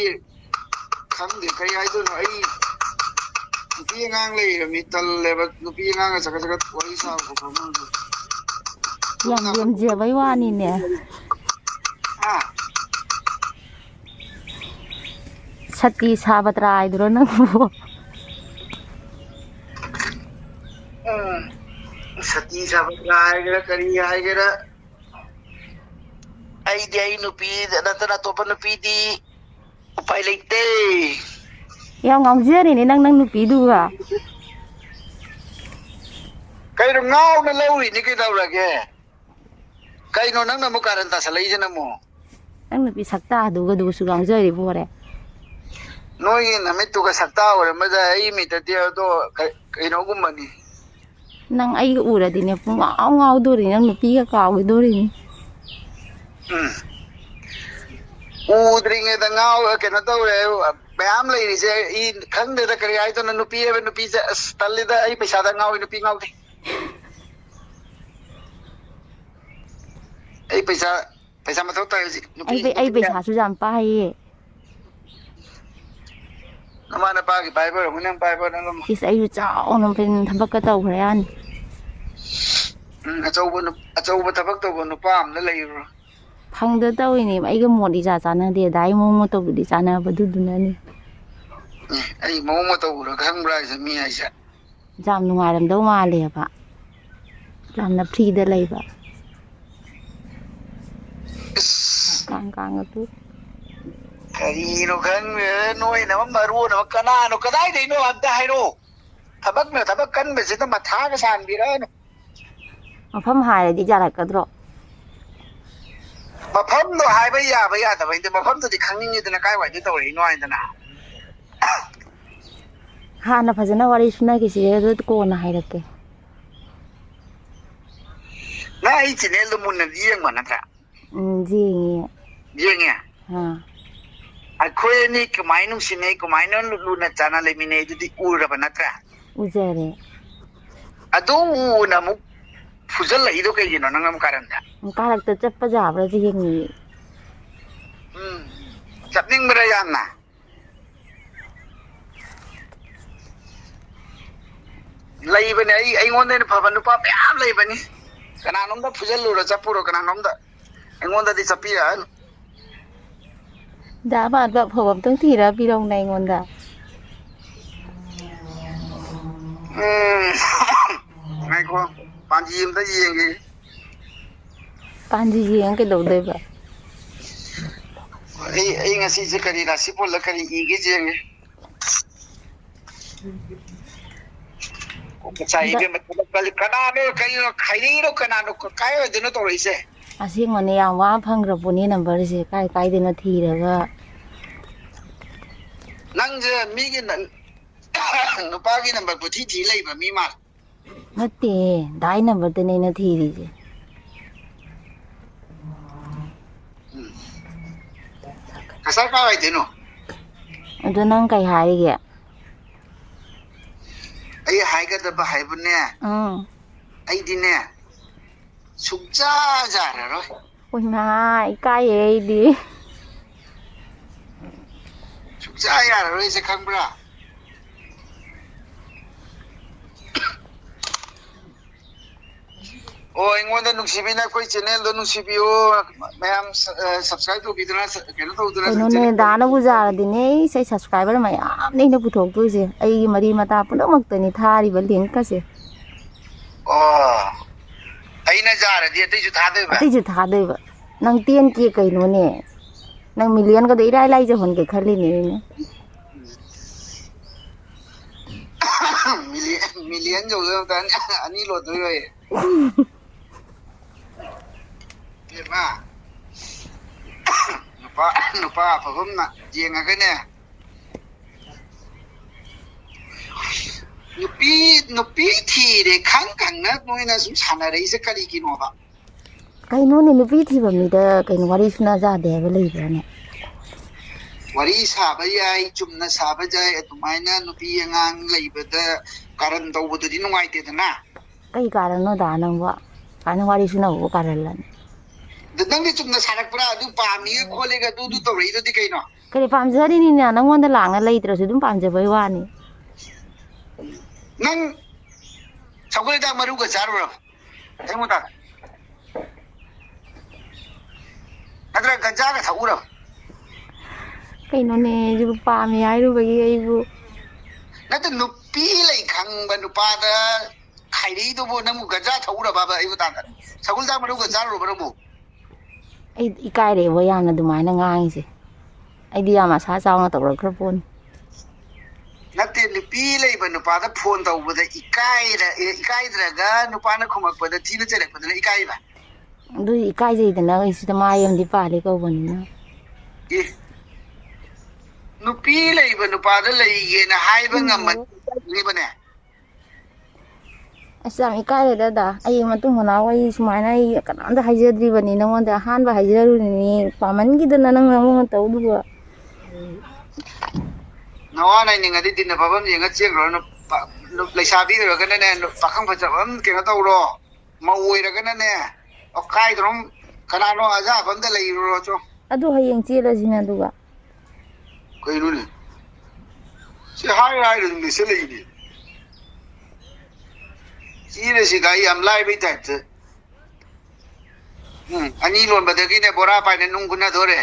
ꯈꯪꯗꯦ, ꯀꯔꯤ ꯍꯥꯏꯗꯣꯏꯅꯣ? ꯑꯩ ꯅꯨꯄꯤ ꯑꯉꯥꯡ ꯂꯩꯔꯕꯅꯤ, ꯇꯜꯂꯦꯕ ꯅꯨꯄꯤ ꯑꯉꯥꯡꯒ ꯆꯒꯠ ꯆꯒꯠ ꯋꯥꯔꯤ ꯁꯥꯕ ꯈꯣꯠꯄ꯫ ꯌꯥꯝ ꯂꯦꯝꯖꯕꯩ ꯋꯥꯅꯤꯅꯦ꯫ ꯍꯥ? ꯁꯇꯤ ꯁꯥꯕꯇ꯭ꯔꯥ ꯍꯥꯏꯗꯨꯔꯣ ꯅꯪꯕꯨ? ꯎꯝ, ꯁꯇꯤ ꯁꯥꯕꯇ꯭ꯔꯥ ꯍꯥꯏꯒꯦꯔꯥ ꯀꯔꯤ ꯍꯥꯏꯒꯦꯔꯥ, ꯑꯩꯗꯤ ꯑꯩ ꯅꯨꯄꯤ ꯅꯠꯇꯅ ꯑꯇꯣꯞꯄ ꯅꯨꯄꯤꯗꯤ ꯎꯄꯥꯏ ꯂꯩꯇꯦ꯫ ꯌꯥꯝ ꯉꯥꯎꯖꯔꯤꯅꯦ ꯅꯪ, ꯅꯪ ꯅꯨꯄꯤꯗꯨꯒ꯫ ꯀꯩꯅꯣ ꯉꯥꯎꯅ ꯂꯧꯔꯤꯅꯤ ꯀꯩꯗꯧꯔꯒꯦ? ꯀꯩꯅꯣ ꯅꯪꯅ ꯑꯃꯨꯛ ꯀꯥꯔꯟ ꯇꯥꯁꯜꯂꯛꯏꯁꯤꯅ ꯑꯃꯨꯛ? ꯅꯪ ꯅꯨꯄꯤ ꯁꯛꯇꯥꯗꯨꯒꯗꯨꯒꯁꯨ ꯉꯥꯎꯖꯔꯤꯕ ꯑꯣꯏꯔꯦ꯫ ꯅꯣꯏꯒꯤ ꯅꯃꯤꯠꯇꯨꯒ ꯁꯛꯇꯥ ꯑꯣꯏꯔꯝꯕꯗ ꯑꯩ ꯃꯤꯠꯇꯗꯤ ꯑꯗꯣ ꯀ-, ꯀꯩꯅꯣꯒꯨꯝꯕꯅꯤ꯫ ꯅꯪ ꯑꯩꯒ ꯎꯔꯗꯤꯅꯦ ꯄꯨꯡꯉꯥꯎ ꯉꯥꯎꯗꯣꯔꯤꯅꯤ, ꯅꯪ ꯅꯨꯄꯤꯒ ꯀꯥꯎꯈꯤꯗꯣꯔꯤꯅꯤ꯫ ꯎꯝ꯫ ꯎꯗ꯭ꯔꯤꯉꯩꯗ ꯉꯥꯎ-, ꯀꯩꯅꯣ ꯇꯧꯔꯦ꯫ ꯃꯌꯥꯝ ꯂꯩꯔꯤꯁꯦ ꯑꯩ ꯈꯪꯗꯦꯗ ꯀꯔꯤ ꯍꯥꯏꯗꯣꯏꯅꯣ꯫ ꯅꯨꯄꯤ ꯍꯥꯏꯕ ꯅꯨꯄꯤꯁꯦ ꯑꯁ ꯇꯜꯂꯤꯗ꯫ ꯑꯩ ꯄꯩꯁꯥꯗ ꯉꯥꯎꯏ, ꯅꯨꯄꯤ ꯉꯥꯎꯗꯦ꯫ ꯑꯩ ꯄꯩꯁꯥ, ꯄꯩꯁꯥ ꯃꯊꯧ ꯇꯥꯏ ꯍꯧꯖꯤꯛ꯫ ꯅꯨꯄꯤ ꯑꯩ ꯄꯩ-, ꯑꯩ ꯅꯨꯄꯤ ꯄꯩꯁꯥꯁꯨ ꯌꯥꯝ ꯄꯥꯏꯌꯦ꯫ ꯅꯃꯥ ꯅꯄꯥꯒꯤ ꯄꯥꯏꯕ ꯑꯣꯏꯔꯝꯒꯅꯤ, ꯅꯪ ꯄꯥꯏꯕ ꯅꯪ ꯑꯃ꯫ ꯏꯁ, ꯑꯩꯁꯨ ꯆꯥꯎꯅ ꯊꯕꯛꯀ ꯇꯧꯈ꯭ꯔꯦ ꯌꯥꯅꯤ꯫ ꯎꯝ, ꯑꯆꯧꯕ ꯅꯨ-, ꯑꯆꯧꯕ ꯊꯕꯛ ꯇꯧꯕ ꯅꯨꯄꯥ ꯑꯃꯗ ꯂꯩꯔꯨꯔꯣ꯫ ꯐꯪꯗ ꯇꯧꯔꯤꯅꯦ, ꯑꯩꯒ ꯃꯣꯠ ꯏꯆꯥ ꯆꯥꯟꯅꯗꯦꯗ, ꯑꯩ ꯃꯑꯣꯡ ꯃꯇꯧꯗꯨꯗꯤ ꯆꯥꯟꯅꯕꯗꯨꯗꯨꯅꯅꯤ꯫ ꯑꯦ, ꯑꯩ ꯃꯑꯣꯡ ꯃꯇꯧ ꯎꯔ ꯈꯪꯕ꯭ꯔꯥ ꯍꯥꯏꯁꯦ ꯃꯤ ꯍꯥꯏꯁꯦ? ꯌꯥꯝ ꯅꯨꯡꯉꯥꯏꯔꯝꯗꯧ ꯃꯥꯜꯂꯦꯕ꯫ ꯌꯥꯝꯅ ꯐ꯭ꯔꯤꯗ ꯂꯩꯕ꯫ ꯏꯁ꯫ ꯀꯥꯡ ꯀꯥꯡꯒ ꯇꯨ꯫ ꯀꯔꯤꯅꯣ ꯈꯪꯗꯦ, ꯅꯣꯏꯅ ꯑꯃ ꯃꯔꯣꯟ ꯑꯃ, ꯀꯅꯥꯅꯣ, ꯀꯗꯥꯏꯗꯩꯅꯣ ꯑꯝꯇ ꯍꯥꯏꯔꯛꯑꯣ꯫ ꯊꯕꯛꯅ ꯊꯕꯛ ꯀꯟꯕꯁꯤꯗ ꯃꯊꯥꯒ ꯁꯥꯍꯟꯕꯤꯔꯛꯑꯅꯨ꯫ ꯃꯐꯝ ꯍꯥꯏꯔꯗꯤ ꯌꯥꯔꯛꯀꯗ꯭ꯔꯣ? ꯃꯐꯝꯗꯣ ꯍꯥꯏꯕ ꯌꯥꯕ ꯌꯥꯗꯕ ꯍꯥꯏꯗꯤ, ꯃꯐꯝꯗꯨꯗꯤ ꯈꯪꯅꯤꯡꯉꯤꯗꯅ, ꯀꯥꯏꯋꯥꯏꯗ ꯇꯧꯔꯛꯏꯅꯣ ꯍꯥꯏꯗꯅ꯫ ꯍꯥꯟꯅ ꯐꯖꯅ ꯋꯥꯔꯤ ꯁꯨꯅꯈꯤꯁꯤꯒꯦ, ꯑꯗꯨ ꯀꯣꯟꯅ ꯍꯥꯏꯔꯛꯀꯦ꯫ ꯅꯪ ꯑꯩ ꯆꯦꯅꯦꯜꯗꯣ ꯃꯨꯟꯅꯗꯤ ꯌꯦꯡꯕ ꯅꯠꯇ꯭ꯔꯥ? ꯎꯝ, ꯌꯦꯡꯉꯦ꯫ ꯌꯦꯡꯉꯦ꯫ ꯑꯥ꯫ ꯑꯩꯈꯣꯏ ꯑꯅꯤ ꯀꯃꯥꯏꯅ ꯅꯨꯡꯁꯤꯅꯩ, ꯀꯃꯥꯏꯅ ꯂꯨꯅ ꯆꯥꯟꯅ ꯂꯩꯃꯤꯟꯅꯩ, ꯑꯗꯨꯗꯤ ꯎꯔꯕ ꯅꯠꯇ꯭ꯔꯥ? ꯎꯖꯔꯦ꯫ ꯑꯗꯨ ꯎꯅ ꯑꯃꯨꯛ ꯐꯨꯖꯜꯂꯛꯏꯗꯣ ꯀꯩꯒꯤꯅꯣ ꯅꯪ ꯑꯃꯨꯛ ꯀꯥꯔꯟꯗ? ꯀꯥꯔꯛꯇ ꯆꯠꯄ ꯌꯥꯕ꯭ꯔꯥꯁꯨ ꯌꯦꯡꯅꯤꯡꯉꯤ꯫ ꯎꯝ, ꯆꯠꯅꯤꯡꯕ꯭ꯔꯥ ꯌꯥꯝꯅ? ꯂꯩꯕꯅꯦ, ꯑꯩ, ꯑꯩꯉꯣꯟꯗ ꯍꯦꯟꯅ ꯐꯕ ꯅꯨꯄꯥ ꯃꯌꯥꯝ ꯂꯩꯕꯅꯤ꯫ ꯀꯅꯥꯅꯣꯝꯗ ꯐꯨꯖꯜꯂꯨꯔꯣ, ꯆꯠꯄꯨꯔꯣ, ꯀꯅꯥꯅꯣꯝꯗ꯫ ꯑꯩꯉꯣꯟꯗꯗꯤ ꯆꯠꯄꯤꯔꯛꯑꯅꯨ꯫ ꯗꯥ ꯃꯥꯟꯕ ꯑꯐꯕ ꯑꯝꯇꯪ ꯊꯤꯔ ꯄꯤꯔꯧꯅꯦ ꯑꯩꯉꯣꯟꯗ꯫ ꯎꯝ꯫ ꯉꯥꯏꯈꯣ, ꯄꯥꯟꯖꯤ ꯑꯝꯇ ꯌꯦꯡꯒꯦ꯫ ꯄꯥꯟꯖꯤ ꯌꯦꯡꯉ ꯀꯩꯗꯧꯗꯣꯏꯕ? ꯑꯩ, ꯑꯩ ꯉꯁꯤꯁꯦ ꯀꯔꯤ ꯔꯥꯁꯤ ꯄꯣꯜꯂ ꯀꯔꯤ ꯏꯒꯦ ꯌꯦꯡꯒꯦ꯫ ꯉꯁꯥꯏ ꯏꯕꯦꯝꯃ ꯊꯕꯛ ꯀꯜꯂꯤ꯫ ꯀꯅꯥꯅꯣ, ꯀꯩꯅꯣ, ꯈꯥꯏꯅꯤꯔꯣ, ꯀꯅꯥꯅꯣ, ꯀ-, ꯀꯥꯏ ꯑꯣꯏꯗꯣꯏꯅꯣ ꯇꯧꯔꯛꯏꯁꯦ? ꯑꯁꯦꯡꯕꯅꯦ, ꯌꯥꯝ ꯋꯥꯅ ꯐꯪꯈ꯭ꯔ ꯄꯣꯠꯅꯤ ꯅꯝꯕꯔꯁꯦ, ꯀꯥꯏ ꯀꯥꯏꯗꯅꯣ ꯊꯤꯔꯒ꯫ ꯅꯪꯁꯦ ꯃꯤꯒꯤ ꯅ-, ꯅꯨꯄꯥꯒꯤ ꯅꯝꯕꯔ ꯄꯨꯊꯤ ꯊꯤ ꯂꯩꯕ ꯃꯤ ꯃꯥꯜꯂꯦ꯫ ꯅꯠꯇꯦ, ꯗꯥꯏ ꯅꯝꯕꯔꯗꯅꯦ ꯑꯩꯅ ꯊꯤꯔꯤꯁꯦ꯫ ꯎꯝ꯫ ꯀꯁꯥꯔ ꯀꯥꯏ ꯑꯣꯏꯗꯣꯏꯅꯣ? ꯑꯗꯣ ꯅꯪ ꯀꯩ ꯍꯥꯏꯔꯤꯒꯦ? ꯑꯩ ꯍꯥꯏꯒꯗꯕ ꯍꯥꯏꯕꯨꯅꯦ, ꯎꯝ꯫ ꯑꯩꯗꯤꯅꯦ, ꯁꯨꯡꯆꯥ ꯌꯥꯔꯔꯣꯏ꯫ ꯎꯏꯃꯥ, ꯏꯀꯥꯏꯌꯦ ꯑꯩꯗꯤ꯫ ꯁꯨꯡꯆꯥ ꯌꯥꯔꯔꯣꯏꯁꯦ, ꯈꯪꯕ꯭ꯔꯥ? ꯑꯣ, ꯑꯩꯉꯣꯟꯗ ꯅꯨꯡꯁꯤꯕꯤꯅ ꯑꯩꯈꯣꯏ ꯆꯦꯅꯦꯜꯗꯣ ꯅꯨꯡꯁꯤꯕꯤꯌꯨ꯫ ꯃꯌꯥꯝ ꯁ-, ꯑ, subscribe ꯇꯧꯕꯤꯗꯨꯅ, ꯁ-, ꯀꯩꯅꯣ ꯇꯧꯗꯨꯅ ꯀꯩꯅꯣꯅꯦ, channel ꯗꯥꯅꯕꯨ ꯌꯥꯔꯗꯤꯅꯦ, ꯑꯩ ꯏꯁꯩ subscriber ꯃꯌꯥꯝꯅꯦ ꯑꯩꯅ ꯄꯨꯊꯣꯛꯇꯣꯏꯁꯦ꯫ ꯑꯩꯒꯤ ꯃꯔꯤ ꯃꯇꯥ ꯄꯨꯝꯅꯃꯛꯇꯅꯤ ꯊꯥꯔꯤꯕ link ꯀꯁꯦ꯫ ꯑꯣ, ꯑꯩꯅ ꯌꯥꯔꯗꯤ ꯑꯇꯩꯁꯨ ꯊꯥꯗꯣꯏꯕ? ꯑꯇꯩꯁꯨ ꯊꯥꯗꯣꯏꯕ꯫ ꯅꯪ ten K ꯀꯩꯅꯣꯅꯦ? ꯅꯪ million ꯒꯗꯣ ꯏꯔꯥꯏ ꯂꯥꯏ ꯌꯧꯍꯟꯒꯦ ꯈꯜꯂꯤꯅꯦ ꯑꯩꯅ꯫ Million, million ꯌꯧꯗꯣꯏ ꯃꯇꯝ ꯑꯅꯤ ꯂꯣꯟꯗꯣꯏꯔꯣꯏ꯫ ꯏꯕꯦꯝꯃ, ꯅꯨꯄꯥ, ꯅꯨꯄꯥ ꯑꯐꯕ ꯑꯃꯅ ꯌꯦꯡꯉꯒꯅꯦ, ꯅꯨꯄꯤ, ꯅꯨꯄꯤ ꯊꯤꯔꯦ ꯈꯪ ꯈꯪꯅ ꯅꯣꯏꯅ ꯁꯨꯝ ꯁꯥꯟꯅꯔꯛꯏꯁꯦ ꯀꯔꯤꯒꯤꯅꯣꯕ? ꯀꯩꯅꯣꯅꯦ, ꯅꯨꯄꯤ ꯊꯤꯕ ꯃꯤꯗ ꯀꯩꯅꯣ ꯋꯥꯔꯤ ꯁꯨꯅ ꯌꯥꯗꯦ ꯍꯥꯏꯕ ꯂꯩꯕ꯭ꯔꯥꯅꯦ? ꯋꯥꯔꯤ ꯁꯥꯕ ꯌꯥꯏ, ꯆꯨꯝꯅ ꯁꯥꯕ ꯌꯥꯏ, ꯑꯗꯨꯃꯥꯏꯅ ꯅꯨꯄꯤ ꯑꯉꯥꯡ ꯂꯩꯕꯗ ꯀꯥꯔꯟ ꯇꯧꯕꯗꯨꯗꯤ ꯅꯨꯡꯉꯥꯏꯇꯦꯗꯅ꯫ ꯀꯩ ꯀꯥꯔꯟꯅꯣꯗ ꯅꯪꯕꯣ? ꯀꯥꯏꯅ ꯋꯥꯔꯤ ꯁꯨꯅꯕꯕꯨ ꯀꯥꯔꯟꯂꯅꯤ? ꯑꯗ ꯅꯪꯗꯤ ꯆꯨꯝꯅ ꯁꯥꯔꯛꯄ꯭ꯔꯥ? ꯑꯗꯨ ꯄꯥꯝꯃꯤꯒ ꯈꯣꯠꯂꯤꯒ ꯑꯗꯨ ꯑꯗꯨ ꯇꯧꯔꯛꯏꯗꯨꯗꯤ ꯀꯩꯅꯣ? ꯀꯔꯤ ꯄꯥꯝꯖꯔꯤꯅꯤꯅ? ꯅꯪꯉꯣꯟꯗ ꯂꯥꯡꯅ ꯂꯩꯇ꯭ꯔꯁꯨ ꯑꯗꯨꯝ ꯄꯥꯝꯖꯕꯩ ꯋꯥꯅꯤ꯫ ꯅꯪ ꯁꯒꯣꯜꯗ ꯃꯔꯨꯒ ꯆꯥꯔꯨꯔꯕ? ꯑꯩꯉꯣꯟꯗ ꯅꯠꯇ꯭ꯔꯒ ꯒꯟꯖꯥꯒ ꯊꯛꯎꯔꯕ? ꯀꯩꯅꯣꯅꯦ, ꯑꯩꯁꯤꯕꯨ ꯄꯥꯝꯃꯤ ꯍꯥꯏꯔꯨꯕꯒꯤ ꯑꯩꯕꯨ? ꯅꯠꯇꯦ, ꯅꯨꯄꯤ ꯂꯩ ꯈꯪꯕ ꯅꯨꯄꯥꯗ ꯈꯥꯏꯔꯩꯗꯨꯕꯨ ꯅꯪꯕꯨ ꯒꯟꯖꯥ ꯊꯛꯎꯔꯕꯕ? ꯑꯩꯕꯨ ꯇꯥꯟꯅꯔꯦ, ꯁꯒꯣꯜꯗ ꯃꯔꯨꯒ ꯆꯥꯔꯨꯔꯕ ꯅꯪꯕꯨ? ꯑꯩ ꯏꯀꯥꯏꯔꯛꯑꯦꯕꯣ ꯌꯥꯝꯅ ꯑꯗꯨꯃꯥꯏꯅ ꯉꯥꯡꯉꯤꯁꯦ꯫ ꯑꯩꯗꯤ ꯌꯥꯝ ꯑꯁꯥ ꯆꯥꯎꯅ ꯇꯧꯔꯛꯈ꯭ꯔ ꯄꯣꯠꯅꯤ꯫ ꯅꯠꯇꯦ, ꯅꯨꯄꯤ ꯂꯩꯕ ꯅꯨꯄꯥꯗ ꯐꯣꯟ ꯇꯧꯕꯗ ꯏꯀꯥꯏꯔ-, ꯏꯀꯥꯏꯗ꯭ꯔꯒ ꯅꯨꯄꯥꯅ ꯈꯨꯝꯃꯛꯄꯗ ꯊꯤꯅ ꯆꯩꯔꯛꯄꯗꯨꯅ ꯏꯀꯥꯏꯕ? ꯑꯗꯨ ꯏꯀꯥꯏꯖꯩꯗꯅ, ꯑꯩ ꯁꯤꯗ ꯃꯥꯏ ꯑꯃꯗꯤ ꯄꯥꯜꯂꯤ ꯀꯧꯕꯅꯤꯅ꯫ ꯑꯦ, ꯅꯨꯄꯤ ꯂꯩꯕ ꯅꯨꯄꯥꯗ ꯂꯩꯒꯦꯅ ꯍꯥꯏꯕ ꯉꯝꯃꯅꯤꯕꯅꯦ? ꯑꯁ, ꯌꯥꯝ ꯏꯀꯥꯏꯔꯦꯗ ꯗꯥ꯫ ꯑꯩ ꯃꯇꯨꯡ ꯃꯅꯥꯎ ꯑꯩ ꯁꯨꯃꯥꯏꯅ ꯑꯩ ꯀꯅꯥꯝꯇ ꯍꯥꯏꯖꯗ꯭ꯔꯤꯕꯅꯤ, ꯅꯉꯣꯟꯗ ꯑꯍꯥꯟꯕ ꯍꯥꯏꯖꯔꯨꯔꯤꯅꯤ꯫ ꯄꯥꯝꯃꯟꯈꯤꯗꯅ ꯅꯪꯅ ꯑꯃꯨꯛ ꯇꯧꯗꯨꯕ꯫ ꯅꯋꯥ ꯂꯩꯅꯤꯡꯉꯗꯤ ꯗꯤꯟꯅ ꯐꯕ ꯑꯃ ꯌꯦꯡꯉ ꯆꯦꯟꯈ꯭ꯔꯣ꯫ ꯅꯨꯄꯥ-, ꯅꯨ-, ꯂꯩꯁꯥꯕꯤ ꯑꯣꯏꯔꯒꯅꯅꯦ, ꯅꯨ-, ꯄꯥꯈꯪ ꯐꯖꯕ ꯑꯃ ꯀꯩꯅꯣ ꯇꯧꯔꯣ꯫ ꯃꯧ ꯑꯣꯏꯔꯒꯅꯅꯦ, ꯑꯣ, ꯀꯥꯏꯗꯅꯣꯝ ꯀꯅꯥꯅꯣ ꯑꯖꯥꯕ ꯑꯝꯗ ꯂꯩꯔꯨꯔꯣ ꯆꯣ꯫ ꯑꯗꯨ ꯍꯌꯦꯡ ꯆꯦꯜꯂꯁꯤꯅ ꯑꯗꯨꯒ꯫ ꯀꯩꯅꯣꯅꯦ? ꯁꯤ ꯍꯥꯏꯔ ꯍꯥꯏꯔ ꯑꯗꯨꯝ ꯂꯩꯁꯜꯂꯛꯏꯅꯦ꯫ ꯆꯦꯜꯂꯁꯤ ꯒꯥꯔꯤ ꯌꯥꯝ ꯂꯥꯏꯕꯩ ꯇꯥꯏꯞꯇ꯫ ꯎꯝ, ꯑꯅꯤ ꯂꯣꯟꯕꯗꯒꯤꯅꯦ ꯕꯣꯔꯥ ꯄꯥꯏꯅ ꯅꯨꯡ ꯍꯨꯟꯅꯗꯣꯔꯦ꯫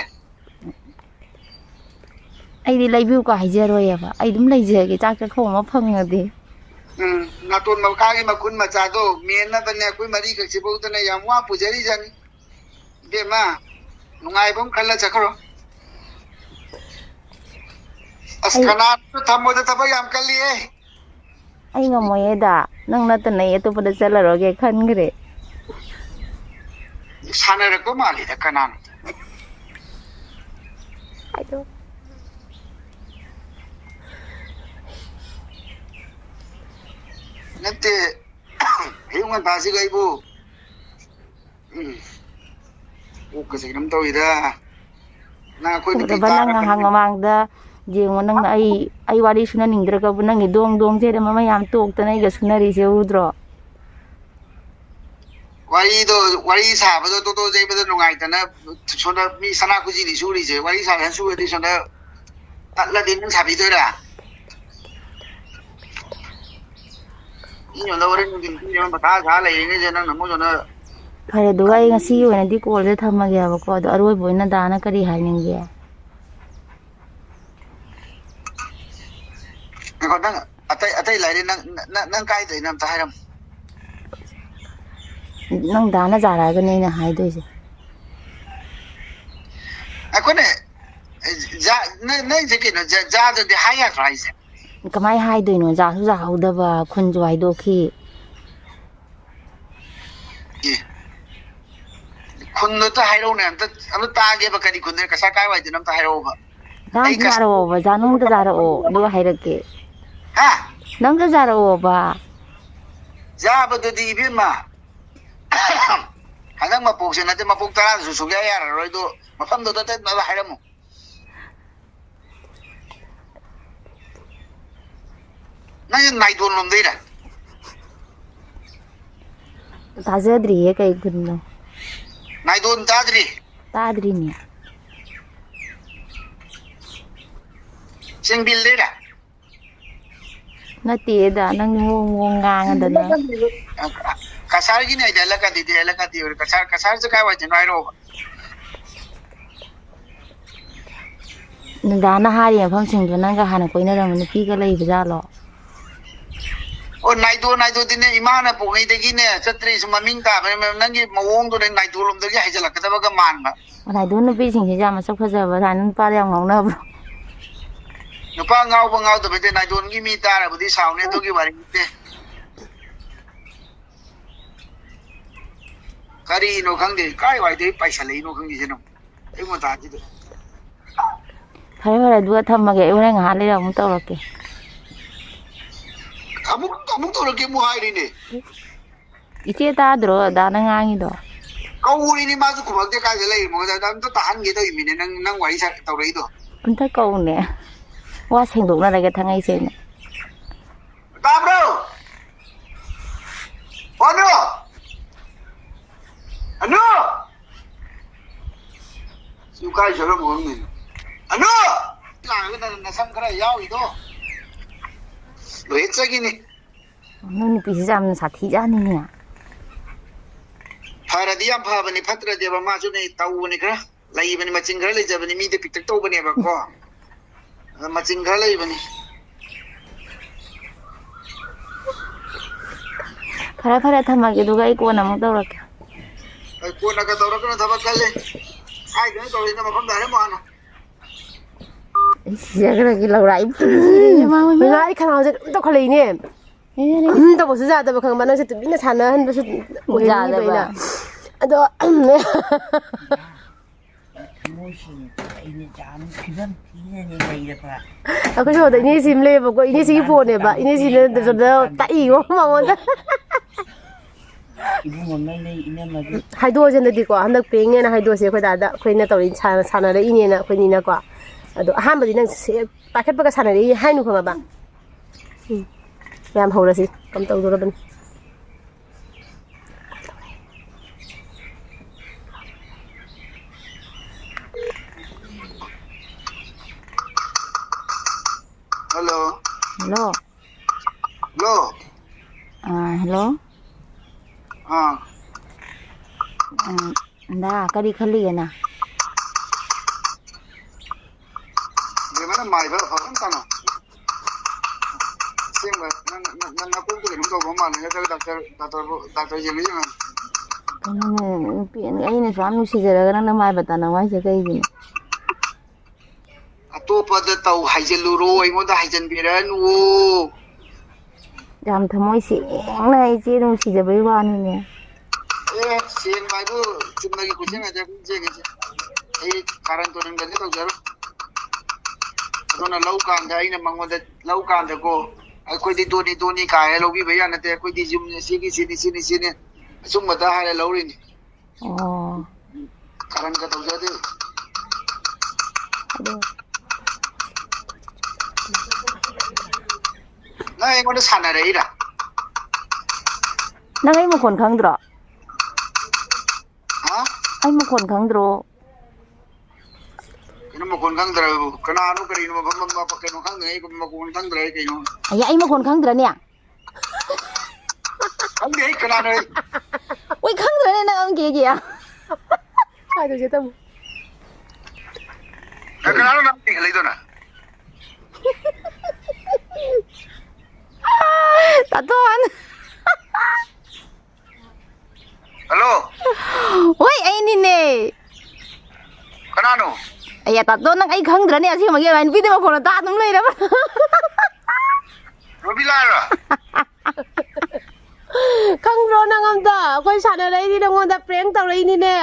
ꯑꯩꯗꯤ ꯂꯩꯕꯤꯌꯨꯀ ꯍꯥꯏꯖꯔꯣꯏꯌꯦꯕ꯫ ꯑꯩ ꯑꯗꯨꯝ ꯂꯩꯖꯔꯒꯦ, ꯆꯥꯛ ꯆꯥꯛꯈꯣꯝ ꯑꯃ ꯐꯪꯉꯗꯤ꯫ ꯎꯝ, ꯅꯥꯇꯣꯟ ꯃꯈꯥꯒꯤ ꯃꯈꯨꯟ ꯃꯆꯥꯗꯣ ꯃꯦꯟꯅꯕꯅꯦ ꯑꯩꯈꯣꯏ ꯃꯔꯤꯈꯛꯁꯤꯐꯧꯗꯅꯦ ꯌꯥꯝ ꯋꯥ ꯄꯨꯖꯔꯤꯖꯥꯠꯅꯤ꯫ ꯏꯕꯦꯝꯃ, ꯅꯨꯡꯉꯥꯏꯕ ꯑꯃ ꯈꯜꯂ ꯆꯠꯈ꯭ꯔꯣ꯫ ꯑꯁ, ꯑꯩ ꯀꯅꯥꯁꯨ ꯊꯝꯃꯣꯏꯗ ꯊꯕꯛ ꯌꯥꯝ ꯀꯜꯂꯤꯍꯦ꯫ ꯑꯩ ꯉꯝꯃꯣꯏꯌꯦꯗ꯫ ꯅꯪ ꯅꯠꯇꯅ ꯑꯩ ꯑꯇꯣꯞꯄꯗ ꯆꯠꯂꯔꯣꯏꯒꯦ ꯈꯟꯈ꯭ꯔꯦ꯫ ꯁꯥꯟꯅꯔꯛꯄ ꯃꯥꯜꯂꯤꯗ ꯀꯅꯥꯅꯣ? ꯍꯥꯏꯗꯣ꯫ ꯅꯠꯇꯦ, ꯑꯌꯨꯛ ꯉꯟꯇꯥꯁꯤꯒ ꯑꯩꯕꯨ, ꯎꯝ, ꯀꯣꯛꯀꯁꯦ ꯀꯩꯅꯣꯝ ꯇꯧꯏꯗ꯫ ꯅꯪ ꯑꯩꯈꯣꯏ ꯅꯨꯄꯤ ꯎꯗꯕ ꯅꯪ ꯇꯥꯔꯒ ꯉꯥꯏꯍꯥꯛ ꯈꯪꯒꯅꯤ꯫ ꯃꯃꯥꯡꯗ ꯌꯦꯡꯉꯣ, ꯅꯪꯅ ꯑꯩ, ꯑꯩ ꯋꯥꯔꯤ ꯁꯨꯅꯅꯤꯡꯗ꯭ꯔꯒꯕꯨ ꯅꯪꯒꯤ ꯗꯣꯡ ꯗꯣꯡ ꯆꯦꯔꯦ ꯃꯃꯩ ꯌꯥꯝ ꯇꯣꯛꯇꯅ ꯑꯩꯒ ꯁꯨꯅꯔꯤꯁꯦ ꯎꯗ꯭ꯔꯣ? ꯋꯥꯔꯤꯗꯣ, ꯋꯥꯔꯤ ꯁꯥꯕꯗꯣ ꯇꯣꯇꯣ ꯌꯩꯕꯗ ꯅꯨꯡꯉꯥꯏꯇꯅ ꯁꯣꯝꯗ ꯃꯤ ꯁꯅꯥ ꯈꯨꯖꯤꯅꯤ ꯁꯨꯔꯤꯁꯦ꯫ ꯋꯥꯔꯤ ꯁꯥꯕ ꯁꯨꯔꯗꯤ ꯁꯣꯝꯗ ꯇꯠꯂꯗꯤ ꯅꯪ ꯁꯥꯕꯤꯗꯣꯏꯔꯥ? ꯃꯤ ꯁꯣꯝꯗ ꯍꯣꯔꯦꯟ ꯅꯨꯡꯊꯤꯟ ꯄꯨꯡ ꯃꯊꯥ ꯁꯥ ꯂꯩꯔꯤꯉꯩꯁꯦ ꯅꯪꯅ ꯑꯃꯨꯛ ꯁꯣꯝꯗ ꯐꯔꯦ, ꯑꯗꯨꯒ ꯑꯩ ꯉꯁꯤꯒꯤ ꯑꯣꯏꯅꯗꯤ ꯀꯣꯜꯁꯦ ꯊꯝꯃꯒꯦꯕꯀꯣ꯫ ꯑꯗꯣ ꯑꯔꯣꯏꯕ ꯑꯣꯏꯅ ꯗꯥꯅ ꯀꯔꯤ ꯍꯥꯏꯅꯤꯡꯒꯦ? ꯉꯥꯏꯈꯣ, ꯅꯪ ꯑꯇꯩ, ꯑꯇꯩ ꯂꯥꯏꯔꯤ, ꯅꯪ, ꯅꯪ, ꯅꯪ ꯀꯥꯏꯗꯩꯅꯣ ꯑꯝꯇ ꯍꯥꯏꯔꯝꯃꯨ꯫ ꯅꯪ ꯗꯥꯅ ꯖꯥꯔꯛꯑꯒꯅꯦ ꯑꯩꯅ ꯍꯥꯏꯗꯣꯏꯁꯦ꯫ ꯑꯩꯈꯣꯏꯅ, ꯖꯥ-, ꯅꯪ, ꯅꯪꯁꯦ ꯀꯩꯅꯣ, ꯖꯥ-, ꯖꯥꯗꯨꯗꯤ ꯍꯥꯏ ꯌꯥꯗ꯭ꯔꯣ ꯍꯥꯏꯁꯦ? ꯀꯃꯥꯏ ꯍꯥꯏꯗꯣꯏꯅꯣ? ꯖꯥꯁꯨ ꯖꯥꯍꯧꯗꯕ, ꯈꯨꯟꯁꯨ ꯍꯥꯏꯗꯣꯛꯈꯤ꯫ ꯑꯦ, ꯈꯨꯟꯗꯣ ꯑꯝꯇ ꯍꯥꯏꯔꯛꯎꯅꯦ, ꯑꯝꯇ, ꯑꯝꯇ ꯇꯥꯒꯦꯕ꯫ ꯀꯔꯤ ꯈꯨꯟꯗ, ꯀꯁꯥꯔ ꯀꯥꯏ ꯋꯥꯏꯗꯅꯣ ꯑꯝꯇ ꯍꯥꯏꯔꯛꯑꯣꯕ꯫ ꯅꯪ ꯑꯩ ꯀꯁ- ꯖꯥꯔꯛꯑꯣꯕ, ꯖꯥ ꯅꯪ ꯑꯝꯇ ꯖꯥꯔꯛꯑꯣ, ꯑꯗꯨꯒ ꯍꯥꯏꯔꯛꯀꯦ꯫ ꯍꯥ? ꯅꯪ ꯑꯝꯇ ꯖꯥꯔꯛꯑꯣꯕ꯫ ꯖꯥꯕꯗꯨꯗꯤ ꯏꯕꯦꯝꯃ, ꯍꯟꯗꯛ ꯃꯄꯣꯛꯁꯦ ꯅꯠꯇꯦ, ꯃꯄꯣꯛ ꯇꯔꯥꯗꯁꯨ ꯁꯨꯡꯌꯥ ꯌꯥꯔꯔꯣꯏ꯫ ꯑꯗꯣ ꯃꯐꯝꯗꯨꯗ ꯇꯠꯅꯕ ꯍꯥꯏꯔꯝꯃꯨ꯫ ꯅꯪꯁꯦ ꯅꯥꯏꯗꯣꯟ ꯂꯣꯝꯗꯩꯔ? ꯇꯥꯖꯗ꯭ꯔꯤꯌꯦ, ꯀꯩ ꯈꯨꯟꯅꯣ? ꯅꯥꯏꯗꯣꯟ ꯇꯥꯗ꯭ꯔꯤ? ꯇꯥꯗ꯭ꯔꯤꯅꯦ꯫ ꯆꯦꯡꯕꯤꯜꯗꯩꯔ? ꯅꯠꯇꯦꯗ, ꯅꯪ ꯃꯑꯣꯡ ꯃꯑꯣꯡ ꯉꯥꯡꯉꯗꯅ꯫ ꯀꯁꯥꯔꯒꯤꯅꯦ ꯍꯥꯏꯗꯤ, ꯍꯦꯂꯀꯥꯇꯤꯗꯤ, ꯍꯦꯂꯀꯥꯇꯤ ꯑꯣꯏꯔꯦ꯫ ꯀꯁꯥꯔ, ꯀꯁꯥꯔꯁꯦ ꯀꯥꯏ ꯋꯥꯏꯗꯅꯣ ꯍꯥꯏꯔꯛꯑꯣꯕ꯫ ꯅꯨꯡꯗꯥꯡꯅ ꯍꯥꯏꯔꯤꯕ ꯃꯐꯝꯁꯤꯡꯗꯣ ꯅꯪꯒ ꯍꯥꯟꯅ ꯀꯣꯏꯅꯔꯝꯕ ꯅꯨꯄꯤꯒ ꯂꯩꯕꯖꯥꯠꯂꯣ? ꯑꯣ, ꯅꯥꯏꯗꯣ, ꯅꯥꯏꯗꯣꯗꯤꯅꯦ, ꯏꯃꯥꯅ ꯄꯣꯛꯉꯩꯗꯒꯤꯅꯦ ꯆꯠꯇ꯭ꯔꯤ, ꯁꯨꯝ ꯃꯃꯤꯡ ꯇꯥꯕꯅꯦ꯫ ꯅꯪꯒꯤ ꯃꯑꯣꯡꯗꯨꯅꯦ ꯅꯥꯏꯗꯣ ꯂꯣꯝꯗꯒꯤ ꯍꯥꯏꯖꯤꯜꯂꯛꯀꯗꯕꯒ ꯃꯥꯟꯕ꯫ ꯅꯥꯏꯗꯣ ꯅꯨꯄꯤꯁꯤꯡꯁꯦ ꯌꯥꯝ ꯃꯁꯛ ꯐꯖꯕ, ꯑꯗꯨꯃꯥꯏꯅ ꯅꯨꯄꯥꯗ ꯌꯥꯝ ꯉꯥꯎꯅꯕ꯭ꯔꯣ? ꯅꯨꯄꯥ ꯉꯥꯎꯕ ꯉꯥꯎꯗꯕ ꯅꯠꯇꯦ, ꯅꯥꯏꯗꯣꯟꯒꯤ ꯃꯤ ꯇꯥꯔꯕꯗꯤ ꯁꯥꯎꯅꯤ, ꯑꯗꯨꯒꯤ ꯋꯥꯔꯤ ꯅꯠꯇꯦ꯫ ꯀꯔꯤꯅꯣ ꯈꯪꯗꯦ, ꯀꯥꯏ ꯋꯥꯏꯗꯩ ꯄꯥꯏꯁꯜꯂꯛꯏꯅꯣ ꯈꯪꯗꯦ ꯁꯤꯅ ꯑꯃꯨꯛ ꯑꯌꯨꯛ ꯉꯟꯇꯥꯁꯤꯗ꯫ ꯐꯔꯦ, ꯐꯔꯦ, ꯑꯗꯨꯒ ꯊꯝꯃꯒꯦ꯫ ꯑꯩ ꯍꯣꯔꯦꯟ ꯉꯥꯏꯍꯥꯛ ꯂꯩꯔ ꯑꯃꯨꯛ ꯇꯧꯔꯛꯀꯦ꯫ ꯑꯃꯨꯛ, ꯑꯃꯨꯛ ꯇꯧꯔꯛꯀꯦ ꯑꯃꯨꯛ ꯍꯥꯏꯔꯤꯅꯦ꯫ ꯏꯆꯦ ꯇꯥꯗ꯭ꯔꯣ ꯑꯗꯥꯅ ꯉꯥꯡꯉꯤꯗꯣ? ꯀꯧꯔꯤꯅꯤ, ꯃꯥꯁꯨ ꯈꯨꯃꯛꯇꯦ꯫ ꯀꯥꯏꯗ ꯂꯩꯔꯤꯃꯣ? ꯑꯗ ꯑꯝꯇ ꯇꯥꯍꯟꯒꯦ ꯇꯧꯔꯤꯃꯤꯅꯦ, ꯅꯪ, ꯅꯪ ꯋꯥꯔꯤ ꯁꯥ-, ꯇꯧꯔꯛꯏꯗꯣ꯫ ꯑꯝꯇ ꯀꯧꯅꯦ꯫ ꯋꯥ ꯁꯦꯡꯗꯣꯛꯅꯔꯒꯦ ꯊꯥꯡꯉꯩ ꯁꯦꯡꯅ꯫ ꯇꯥꯕ꯭ꯔꯣ? ꯑꯅꯨ! ꯑꯅꯨ! ꯁꯤ ꯀꯥꯏ ꯆꯠꯂꯝꯃꯣ ꯈꯪꯗꯦꯅꯦ꯫ ꯑꯅꯨ! ꯂꯥꯛꯑꯒ ꯅꯪ ꯅꯁꯝ ꯈꯔ ꯌꯥꯎꯔꯤꯗꯣ꯫ ꯂꯣꯏ ꯆꯠꯈꯤꯅꯤ꯫ ꯅꯣꯏ ꯅꯨꯄꯤꯁꯤꯁꯨ ꯌꯥꯝꯅ ꯁꯥꯊꯤꯖꯥꯠꯅꯤꯅꯦ꯫ ꯐꯔꯗꯤ ꯌꯥꯝ ꯐꯕꯅꯤ, ꯐꯠꯇ꯭ꯔꯗꯤꯕ ꯃꯥꯁꯨꯅꯦ ꯇꯧꯕꯅꯤ ꯈꯔ꯫ ꯂꯩꯕꯅꯤ, ꯃꯆꯤꯟ ꯈꯔ ꯂꯩꯖꯕꯅꯤ, ꯃꯤꯗ ꯄꯤꯛꯇꯛ ꯇꯧꯕꯅꯦꯕꯀꯣ꯫ ꯑꯗ ꯃꯆꯤꯟ ꯈꯔ ꯂꯩꯕꯅꯤ꯫ ꯐꯔꯦ, ꯐꯔꯦ, ꯊꯝꯃꯒꯦ, ꯑꯗꯨꯒ ꯑꯩ ꯀꯣꯟꯅ ꯑꯃꯨꯛ ꯇꯧꯔꯛꯀꯦ꯫ ꯑꯩ ꯀꯣꯟꯅꯒ ꯇꯧꯔꯛꯀꯅꯨ, ꯊꯕꯛ ꯀꯜꯂꯤ꯫ ꯍꯥꯏꯗꯅ ꯇꯧꯔꯤꯅ ꯃꯐꯝꯗ ꯍꯥꯏꯔꯝꯃꯣ ꯍꯥꯟꯅ꯫ ꯑꯩ ꯁꯤꯖꯈ꯭ꯔꯒꯦ, ꯂꯧꯔꯥꯛꯏ ꯐꯨꯔꯤꯁꯤꯗꯤ, ꯏꯃꯥ, ꯏꯃꯥ꯫ ꯏꯃꯥ, ꯑꯩ ꯈꯅꯥꯎꯁꯦ ꯑꯗꯨꯝ ꯇꯧꯈꯠꯂꯛꯏꯅꯦ꯫ ꯑꯦ, ꯅꯪ ꯑꯗꯨꯝ ꯇꯧꯕꯁꯨ ꯌꯥꯗꯕ, ꯈꯪꯕ? ꯅꯪꯁꯦ ꯇꯨꯃꯤꯟꯅ ꯁꯥꯟꯅꯍꯟꯕꯁꯨ ꯑꯣꯏꯍꯟꯅꯤꯡꯗꯕ ꯌꯥꯗꯕ꯫ ꯑꯩꯅ꯫ ꯑꯗꯣ, ꯊꯃꯣꯏ ꯁꯦꯡꯅ ꯑꯩꯅ ꯌꯥꯝ ꯐꯤꯕꯝ ꯊꯤꯅꯅꯦ ꯂꯩꯔꯕ꯫ ꯑꯩꯈꯣꯏ ꯁꯣꯝꯗ ꯏꯅꯦꯁꯤ ꯑꯃ ꯂꯩꯌꯦꯕꯀꯣ, ꯏꯅꯦꯁꯤꯒꯤ ꯐꯣꯟꯅꯦꯕ, ꯏꯅꯦꯁꯤꯅ ꯁꯣꯝꯗ ꯇꯥꯛꯏꯉꯣ ꯃꯉꯣꯟꯗ꯫ ꯏꯕꯨꯡꯉꯣꯅ ꯂꯩ, ꯏꯅꯝꯃꯗꯤ꯫ ꯍꯥꯏꯗꯣꯛꯑꯁꯦꯅꯗꯤꯀꯣ, ꯍꯟꯗꯛ ꯄ꯭ꯔꯦꯡꯅꯦꯅ ꯍꯥꯏꯗꯣꯛꯑꯁꯦ ꯑꯩꯈꯣꯏ ꯗꯥꯗ, ꯑꯩꯈꯣꯏꯅ ꯇꯧꯔꯤ, ꯁꯥꯟꯅ-, ꯁꯥꯟꯅꯔꯛꯏꯅꯦꯅ ꯑꯩꯈꯣꯏꯅꯤꯅꯀꯣ꯫ ꯑꯗꯣ ꯑꯍꯥꯟꯕꯗꯤ ꯅꯪ ꯁꯦ-, ꯄꯥꯏꯈꯠꯄꯒ ꯁꯥꯟꯅꯔꯛꯏ ꯍꯥꯏꯅꯨ, ꯈꯪꯉꯕ? ꯎꯝ꯫ ꯃꯌꯥꯝ ꯍꯧꯔꯁꯤ, ꯀꯝ ꯇꯧꯗꯣꯔꯕꯅꯤ꯫ ꯍꯜꯂꯣ꯫ ꯍꯜꯂꯣ꯫ ꯍꯜꯂꯣ꯫ ꯑꯥ, ꯍꯜꯂꯣ꯫ ꯑꯥ꯫ ꯎꯝ, ꯗꯥ, ꯀꯔꯤ ꯈꯜꯂꯤꯒꯦ ꯅꯪ? ꯕꯦꯝꯃꯅ ꯃꯥꯏꯕ ꯐꯖꯅ ꯇꯥꯅꯧ꯫ ꯑꯁꯦꯡꯕ, ꯅꯪ, ꯅꯪ, ꯅꯪ ꯅꯀꯣꯛꯇ ꯀꯩꯅꯣꯝ ꯇꯧꯕ ꯃꯥꯜꯂꯦ꯫ ꯅꯠꯇ꯭ꯔꯒ ꯗꯥꯛꯇꯔ, ꯗꯥꯛꯇꯔꯕꯨ, ꯗꯥꯛꯇꯔ ꯌꯦꯡꯉ ꯌꯦꯡꯉ꯫ ꯀꯩꯅꯣꯅꯦ, ꯅꯨꯄꯤ, ꯑꯩꯅ ꯁꯨꯛ ꯌꯥꯝ ꯅꯨꯡꯁꯤꯖꯔꯒ ꯅꯪꯅ ꯃꯥꯏꯕ ꯇꯥꯅꯧ ꯍꯥꯏꯁꯦ ꯀꯩꯒꯤꯅꯣ? ꯑꯇꯣꯞꯄꯗ ꯇꯧ ꯍꯥꯏꯖꯤꯜꯂꯨꯔꯣ, ꯑꯩꯉꯣꯟꯗ ꯍꯥꯏꯖꯤꯟꯕꯤꯔꯅꯨꯋꯣ꯫ ꯌꯥꯝ ꯊꯃꯣꯏ ꯁꯦꯡꯅ ꯏꯆꯦ ꯅꯨꯡꯁꯤꯖꯕꯩ ꯋꯥꯅꯤꯅꯦ꯫ ꯑꯦ, ꯁꯦꯡꯕ ꯍꯥꯏꯕꯨ ꯆꯨꯝꯅꯒꯤ ꯀꯣꯏꯆꯦꯟ ꯉꯥꯏꯆꯦꯟ ꯆꯦꯟꯒꯦꯁꯦ꯫ ꯑꯩ ꯀꯥꯔꯟ ꯇꯨꯔꯟꯒꯗꯤ ꯇꯧꯖꯔꯣꯏ꯫ ꯑꯗꯨꯅ ꯂꯧ ꯀꯥꯟꯗ ꯑꯩꯅ ꯃꯉꯣꯟꯗ ꯂꯧ ꯀꯥꯟꯗꯀꯣ, "ꯑꯩꯈꯣꯏꯗꯤ ꯗꯣꯅꯤ, ꯗꯣꯅꯤ" ꯀꯥꯏꯔ ꯂꯧꯕꯤꯕ ꯌꯥ ꯅꯠꯇꯦ, "ꯑꯩꯈꯣꯏꯗꯤ ꯌꯨꯝꯅꯦ, ꯁꯤꯒꯤ, ꯁꯤꯅꯤ, ꯁꯤꯅꯤ, ꯁꯤꯅꯤ", ꯑꯆꯨꯝꯕꯗ ꯍꯥꯏꯔ ꯂꯧꯔꯤꯅꯤ꯫ ꯑꯣ꯫ ꯀꯔꯟꯒ ꯇꯧꯖꯗꯦ꯫ ꯑꯗꯨ ꯅꯪ ꯑꯩꯉꯣꯟꯗ ꯁꯥꯟꯅꯔꯛꯏꯔꯥ? ꯅꯪ ꯑꯩ ꯃꯈꯣꯟ ꯈꯪꯗ꯭ꯔꯣ? ꯍꯥ? ꯑꯩ ꯃꯈꯣꯟ ꯈꯪꯗ꯭ꯔꯣ? ꯀꯩꯅꯣ ꯃꯈꯣꯟ ꯈꯪꯗ꯭ꯔꯕꯨ? ꯀꯅꯥꯅꯣ ꯀꯔꯤꯅꯣ? ꯃꯐꯝ ꯑꯃ ꯀꯩꯅꯣ ꯈꯪꯗ꯭ꯔꯦ, ꯑꯩ ꯃꯈꯣꯟ ꯈꯪꯗ꯭ꯔꯦ ꯑꯩ ꯀꯩꯅꯣ? ꯑꯩ, ꯑꯩ ꯃꯈꯣꯟ ꯈꯪꯗ꯭ꯔꯅꯦ? ꯈꯪꯗꯦ ꯑꯩ ꯀꯅꯥꯅꯣ ꯑꯩ? ꯑꯣꯏ ꯈꯪꯗ꯭ꯔꯅꯦ ꯅꯪ ꯑꯃ ꯀꯦꯒꯤ? ꯁ꯭ꯋꯥꯏꯗ ꯆꯦ ꯇꯝꯃꯨ꯫ ꯅꯪ ꯀꯅꯥꯅꯣ ꯅꯪ ꯀꯦꯒ ꯂꯩꯗꯣꯅ? ꯇꯥꯇꯣꯟ꯫ ꯍꯜꯂꯣ꯫ ꯍꯣꯏ, ꯑꯩꯅꯤꯅꯦ꯫ ꯀꯅꯥꯅꯣ? ꯑꯩꯌꯥ, ꯇꯥꯇꯣ, ꯅꯪ ꯑꯩ ꯈꯪꯗ꯭ꯔꯅꯦ? ꯑꯁꯦꯡꯕꯒꯤ ꯅꯨꯄꯤꯗꯨ ꯃꯈꯣꯟꯗꯣ ꯇꯥ ꯑꯗꯨꯝ ꯂꯩꯔꯕ? ꯔꯣꯕꯤꯂꯥꯔꯣ? ꯈꯪꯗ꯭ꯔꯣ ꯅꯪ ꯑꯝꯇ? ꯑꯩꯈꯣꯏ ꯁꯥꯟꯅꯔꯛꯏꯅꯤ, ꯅꯪꯉꯣꯟꯗ prank ꯇꯧꯔꯛꯏꯅꯤꯅꯦ꯫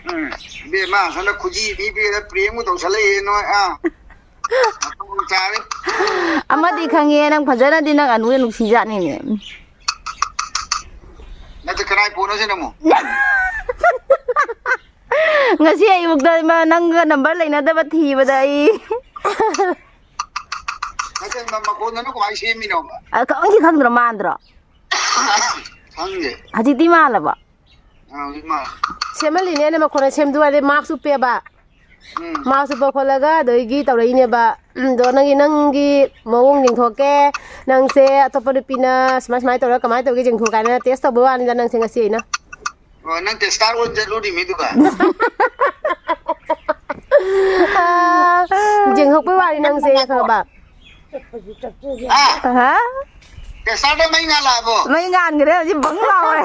ꯎꯝ, ꯏꯕꯦꯝꯃ, ꯁꯣꯝꯗ ꯈꯨꯖꯤ ꯄꯤ ꯄꯤꯗ prankꯕꯨ ꯇꯧꯁꯜꯂꯛꯑꯦ ꯅꯣꯏ, ꯑꯥ꯫ ꯃꯇꯧ ꯆꯥꯔꯦ꯫ ꯑꯃꯗꯤ ꯈꯪꯉꯦ, ꯅꯪ ꯐꯖꯅꯗꯤ ꯅꯪ ꯑꯅꯨꯗ ꯅꯨꯡꯁꯤꯖꯥꯠꯅꯤꯅꯦ꯫ ꯅꯠꯇꯦ, ꯀꯅꯥꯏ ꯐꯣꯟꯅꯣ ꯁꯤꯅ ꯑꯃꯨꯛ? ꯉꯁꯤ ꯑꯌꯨꯛꯇ ꯏꯃꯥ ꯅꯪꯒ number ꯂꯩꯅꯗꯕ ꯊꯤꯕꯗ ꯑꯩ꯫ ꯅꯠꯇꯦ, ꯃ-, ꯃꯈꯣꯟꯗꯨꯅ ꯀꯃꯥꯏꯅ ꯁꯦꯝꯃꯤꯅꯣꯕ? ꯑ, ꯈꯪꯗꯤ ꯈꯪꯗ꯭ꯔꯣ, ꯃꯥꯟꯗ꯭ꯔꯣ? ꯈꯪꯗꯦ꯫ ꯍꯧꯖꯤꯛꯇꯤ ꯃꯥꯜꯂꯕꯣ? ꯑ, ꯍꯧꯖꯤꯛ ꯃꯥꯜꯂꯦ꯫ ꯁꯦꯝꯍꯜꯂꯤꯅꯦ, ꯑꯩꯅ ꯃꯈꯣꯟꯗꯣ ꯁꯦꯝꯗꯣꯛꯑꯗꯤ mask ꯎꯞꯄꯦꯕ꯫ ꯎꯝ꯫ Mask ꯎꯞꯄ ꯈꯣꯠꯂꯒ ꯑꯗꯒꯤ ꯇꯧꯔꯛꯏꯅꯦꯕ꯫ ꯎꯝ, ꯑꯗꯣ ꯅꯪꯒꯤ, ꯅꯪꯒꯤ ꯃꯑꯣꯡ ꯌꯦꯡꯊꯣꯛꯀꯦ꯫ ꯅꯪꯁꯦ ꯑꯇꯣꯞꯄ ꯅꯨꯄꯤꯅ ꯁꯨꯃꯥꯏ, ꯁꯨꯃꯥꯏ ꯇꯧꯔꯒ ꯀꯃꯥꯏꯅ ꯇꯧꯒꯦ ꯌꯦꯡꯊꯣꯛꯀꯦ ꯍꯥꯏꯅ test ꯇꯧꯕꯩ ꯋꯥꯅꯤꯗ ꯅꯪꯁꯦ ꯉꯁꯤ ꯑꯩꯅ꯫ ꯑꯣ, ꯅꯪ tester ꯑꯣꯏꯅ ꯆꯠꯂꯨꯔꯤꯃꯤ ꯑꯗꯨꯒ? ꯑꯥ, ꯌꯦꯡꯊꯣꯛꯄꯩ ꯋꯥꯅꯤ ꯅꯪꯁꯦ, ꯈꯪꯉꯕ? ꯍꯥ? ꯑꯍꯥ꯫ Testerꯗ ꯃꯩ ꯉꯥꯜꯂꯛꯑꯕꯣ? ꯃꯩ ꯉꯥꯟꯈ꯭ꯔꯦ, ꯍꯧꯖꯤꯛ ꯕꯪ ꯂꯥꯎꯔꯦ꯫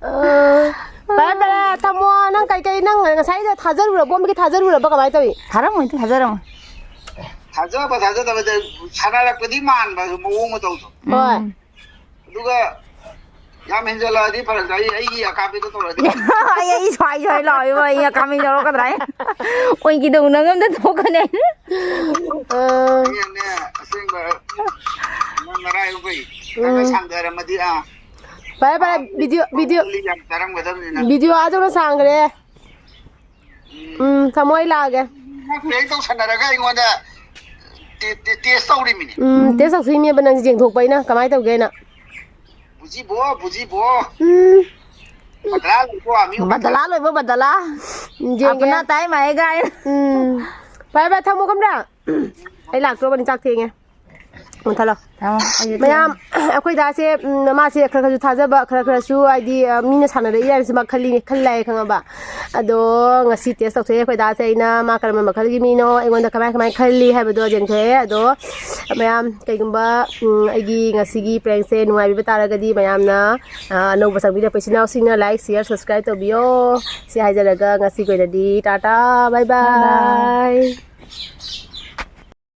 ꯑꯥ, ꯐꯔꯦ, ꯐꯔꯦ, ꯊꯝꯃꯣ꯫ ꯅꯪ ꯀꯩꯀꯩ, ꯅꯪ ꯉꯁꯥꯏꯗ ꯊꯥꯖꯔꯨꯔꯕꯣ? ꯑꯃꯒꯤ ꯊꯥꯖꯔꯨꯔꯕ? ꯀꯃꯥꯏꯅ ꯇꯧꯏ? ꯊꯥꯔꯝꯃꯣꯏ, ꯊꯥꯖꯔꯝꯃꯣꯏ꯫ ꯊꯥꯖꯕ ꯊꯥꯖꯗꯕꯗ ꯁꯥꯟꯅꯔꯛꯄꯗꯤ ꯃꯥꯟꯕ, ꯃꯑꯣꯡ ꯃꯇꯧꯗꯣ꯫ ꯍꯣꯏ꯫ ꯎꯝ꯫ ꯑꯗꯨꯒ ꯌꯥꯝ ꯍꯦꯟꯖꯜꯂꯛꯑꯗꯤ ꯐꯔꯛ ꯇꯥꯏ, ꯑꯩꯒꯤ ꯑꯀꯥꯕꯤꯗꯣ ꯇꯧꯔꯗꯤ꯫ ꯑꯩ ꯑꯩ ꯁ꯭ꯋꯥꯏ ꯁ꯭ꯋꯥꯏ ꯂꯥꯎꯔꯤꯕ ꯑꯩ ꯑꯀꯥꯃꯤ ꯂꯧꯔꯛꯀꯗ꯭ꯔꯥ ꯍꯥꯏꯅ꯫ ꯑꯣꯏꯒꯤꯗꯧ ꯅꯪ ꯑꯝꯇ ꯊꯣꯛꯀꯅꯤ ꯍꯥꯏꯅ꯫ ꯑꯥ, ꯑꯩꯅꯅꯦ ꯑꯁꯦꯡꯕ ꯅꯪ ꯅꯔꯥꯏꯕꯛ ꯐꯩ꯫ ꯈꯔ ꯈꯔ ꯁꯥꯡꯊꯔꯝꯃꯗꯤ ꯑꯥ ꯐꯔꯦ ꯐꯔꯦ, ꯚꯤꯗꯤꯑꯣ ꯚꯤꯗꯤꯑꯣ ꯒꯨꯂꯤ ꯌꯥꯝ ꯆꯥꯔꯝꯒꯗꯕꯅꯤꯅ꯫ ꯚꯤꯗꯤꯑꯣ ꯑꯥꯗꯧꯅ ꯁꯥꯡꯈ꯭ꯔꯦ. ꯎꯝ, ꯊꯝꯃꯣ, ꯑꯩ ꯂꯥꯛꯑꯒꯦ. ꯅꯪ ꯀꯩꯅꯣ ꯇꯧꯁꯟꯅꯔꯒ ꯑꯩꯉꯣꯟꯗ ꯇꯦ- ꯇꯦ- ꯇꯦꯁ ꯇꯧꯔꯤꯃꯤꯅꯦ꯫ ꯎꯝ, ꯇꯦꯁ ꯇꯧꯊꯣꯛꯏꯅꯦꯕ ꯅꯪꯁꯦ ꯌꯦꯡꯊꯣꯛꯄ ꯑꯩꯅ ꯀꯃꯥꯏꯅ ꯇꯧꯒꯦꯅ. ꯕꯨꯖꯤꯕꯣ, ꯕꯨꯖꯤꯕꯣ꯫ ꯎꯝ, ꯕꯗꯂꯥ ꯂꯩꯀꯣ, ꯑꯃꯤ ꯕꯗꯂꯥ ꯂꯣꯏꯕ ꯕꯗꯂꯥ. ꯌꯦꯡꯒꯦ. ꯑꯄꯅꯥ ꯇꯥꯏ ꯃꯥꯏꯒ ꯍꯥꯏꯅ. ꯎꯝ, ꯐꯔꯦ ꯐꯔꯦ, ꯊꯝꯃꯣ ꯈꯝꯕ꯭ꯔꯥ. ꯑꯩ ꯂꯥꯛꯇ꯭ꯔꯣꯕꯅꯤ, ꯆꯥꯛ ꯊꯦꯡꯉꯦ. ꯃꯨꯟꯊꯠꯂꯣ. ꯊꯝꯃꯣ, ꯑꯩꯁꯨ ꯃꯌꯥꯝ, ꯑꯩꯈꯣꯏ ꯗꯥꯁꯦ, ꯎꯝ, ꯃꯥꯁꯦ ꯈꯔ ꯈꯔꯁꯨ ꯊꯥꯖꯕ, ꯈꯔ ꯈꯔꯁꯨ ꯍꯥꯏꯗꯤ, ꯑ, ꯃꯤꯅ ꯁꯥꯟꯅꯔꯛꯏ ꯍꯥꯏꯕꯁꯤ ꯃꯥ ꯈꯜꯂꯤꯅꯦ, ꯈꯜꯂꯦ, ꯈꯪꯉꯕ? ꯑꯗꯣ ꯉꯁꯤ ꯇꯦꯁ ꯇꯧꯊꯣꯛꯑꯦ ꯑꯩꯈꯣꯏ ꯗꯥꯁꯦ ꯑꯩꯅ, ꯃꯥ ꯀꯔꯝꯕ ꯃꯈꯜꯒꯤ ꯃꯤꯅꯣ, ꯑꯩꯉꯣꯟꯗ ꯀꯃꯥꯏ ꯀꯃꯥꯏ ꯈꯜꯂꯤ ꯍꯥꯏꯕꯗꯣ ꯌꯦꯡꯊꯣꯛꯑꯦ. ꯑꯗꯣ ꯃꯌꯥꯝ, ꯀꯩꯒꯨꯝꯕ, ꯎꯝ, ꯑꯩꯒꯤ ꯉꯁꯤꯒꯤ ꯄ꯭ꯔꯦꯡꯁꯦ ꯅꯨꯡꯉꯥꯏꯕꯤꯕ ꯇꯥꯔꯒꯗꯤ ꯃꯌꯥꯝꯅ, ꯑ, ꯑꯅꯧꯕ ꯆꯪꯕꯤꯔꯛꯄ ꯏꯆꯤꯟ ꯏꯅꯥꯎꯁꯤꯡꯅ ꯂꯥꯏꯛ, ꯁꯤꯌꯔ, ꯁꯕꯁꯀ꯭ꯔꯥꯏꯕ ꯇꯧꯕꯤꯌꯣ. ꯁꯤ ꯍꯥꯏꯖꯔꯒ ꯉꯁꯤꯒꯤ ꯑꯣꯏꯅꯗꯤ ꯇꯥꯇꯥ, ꯕꯥꯏ ꯕꯥꯏ.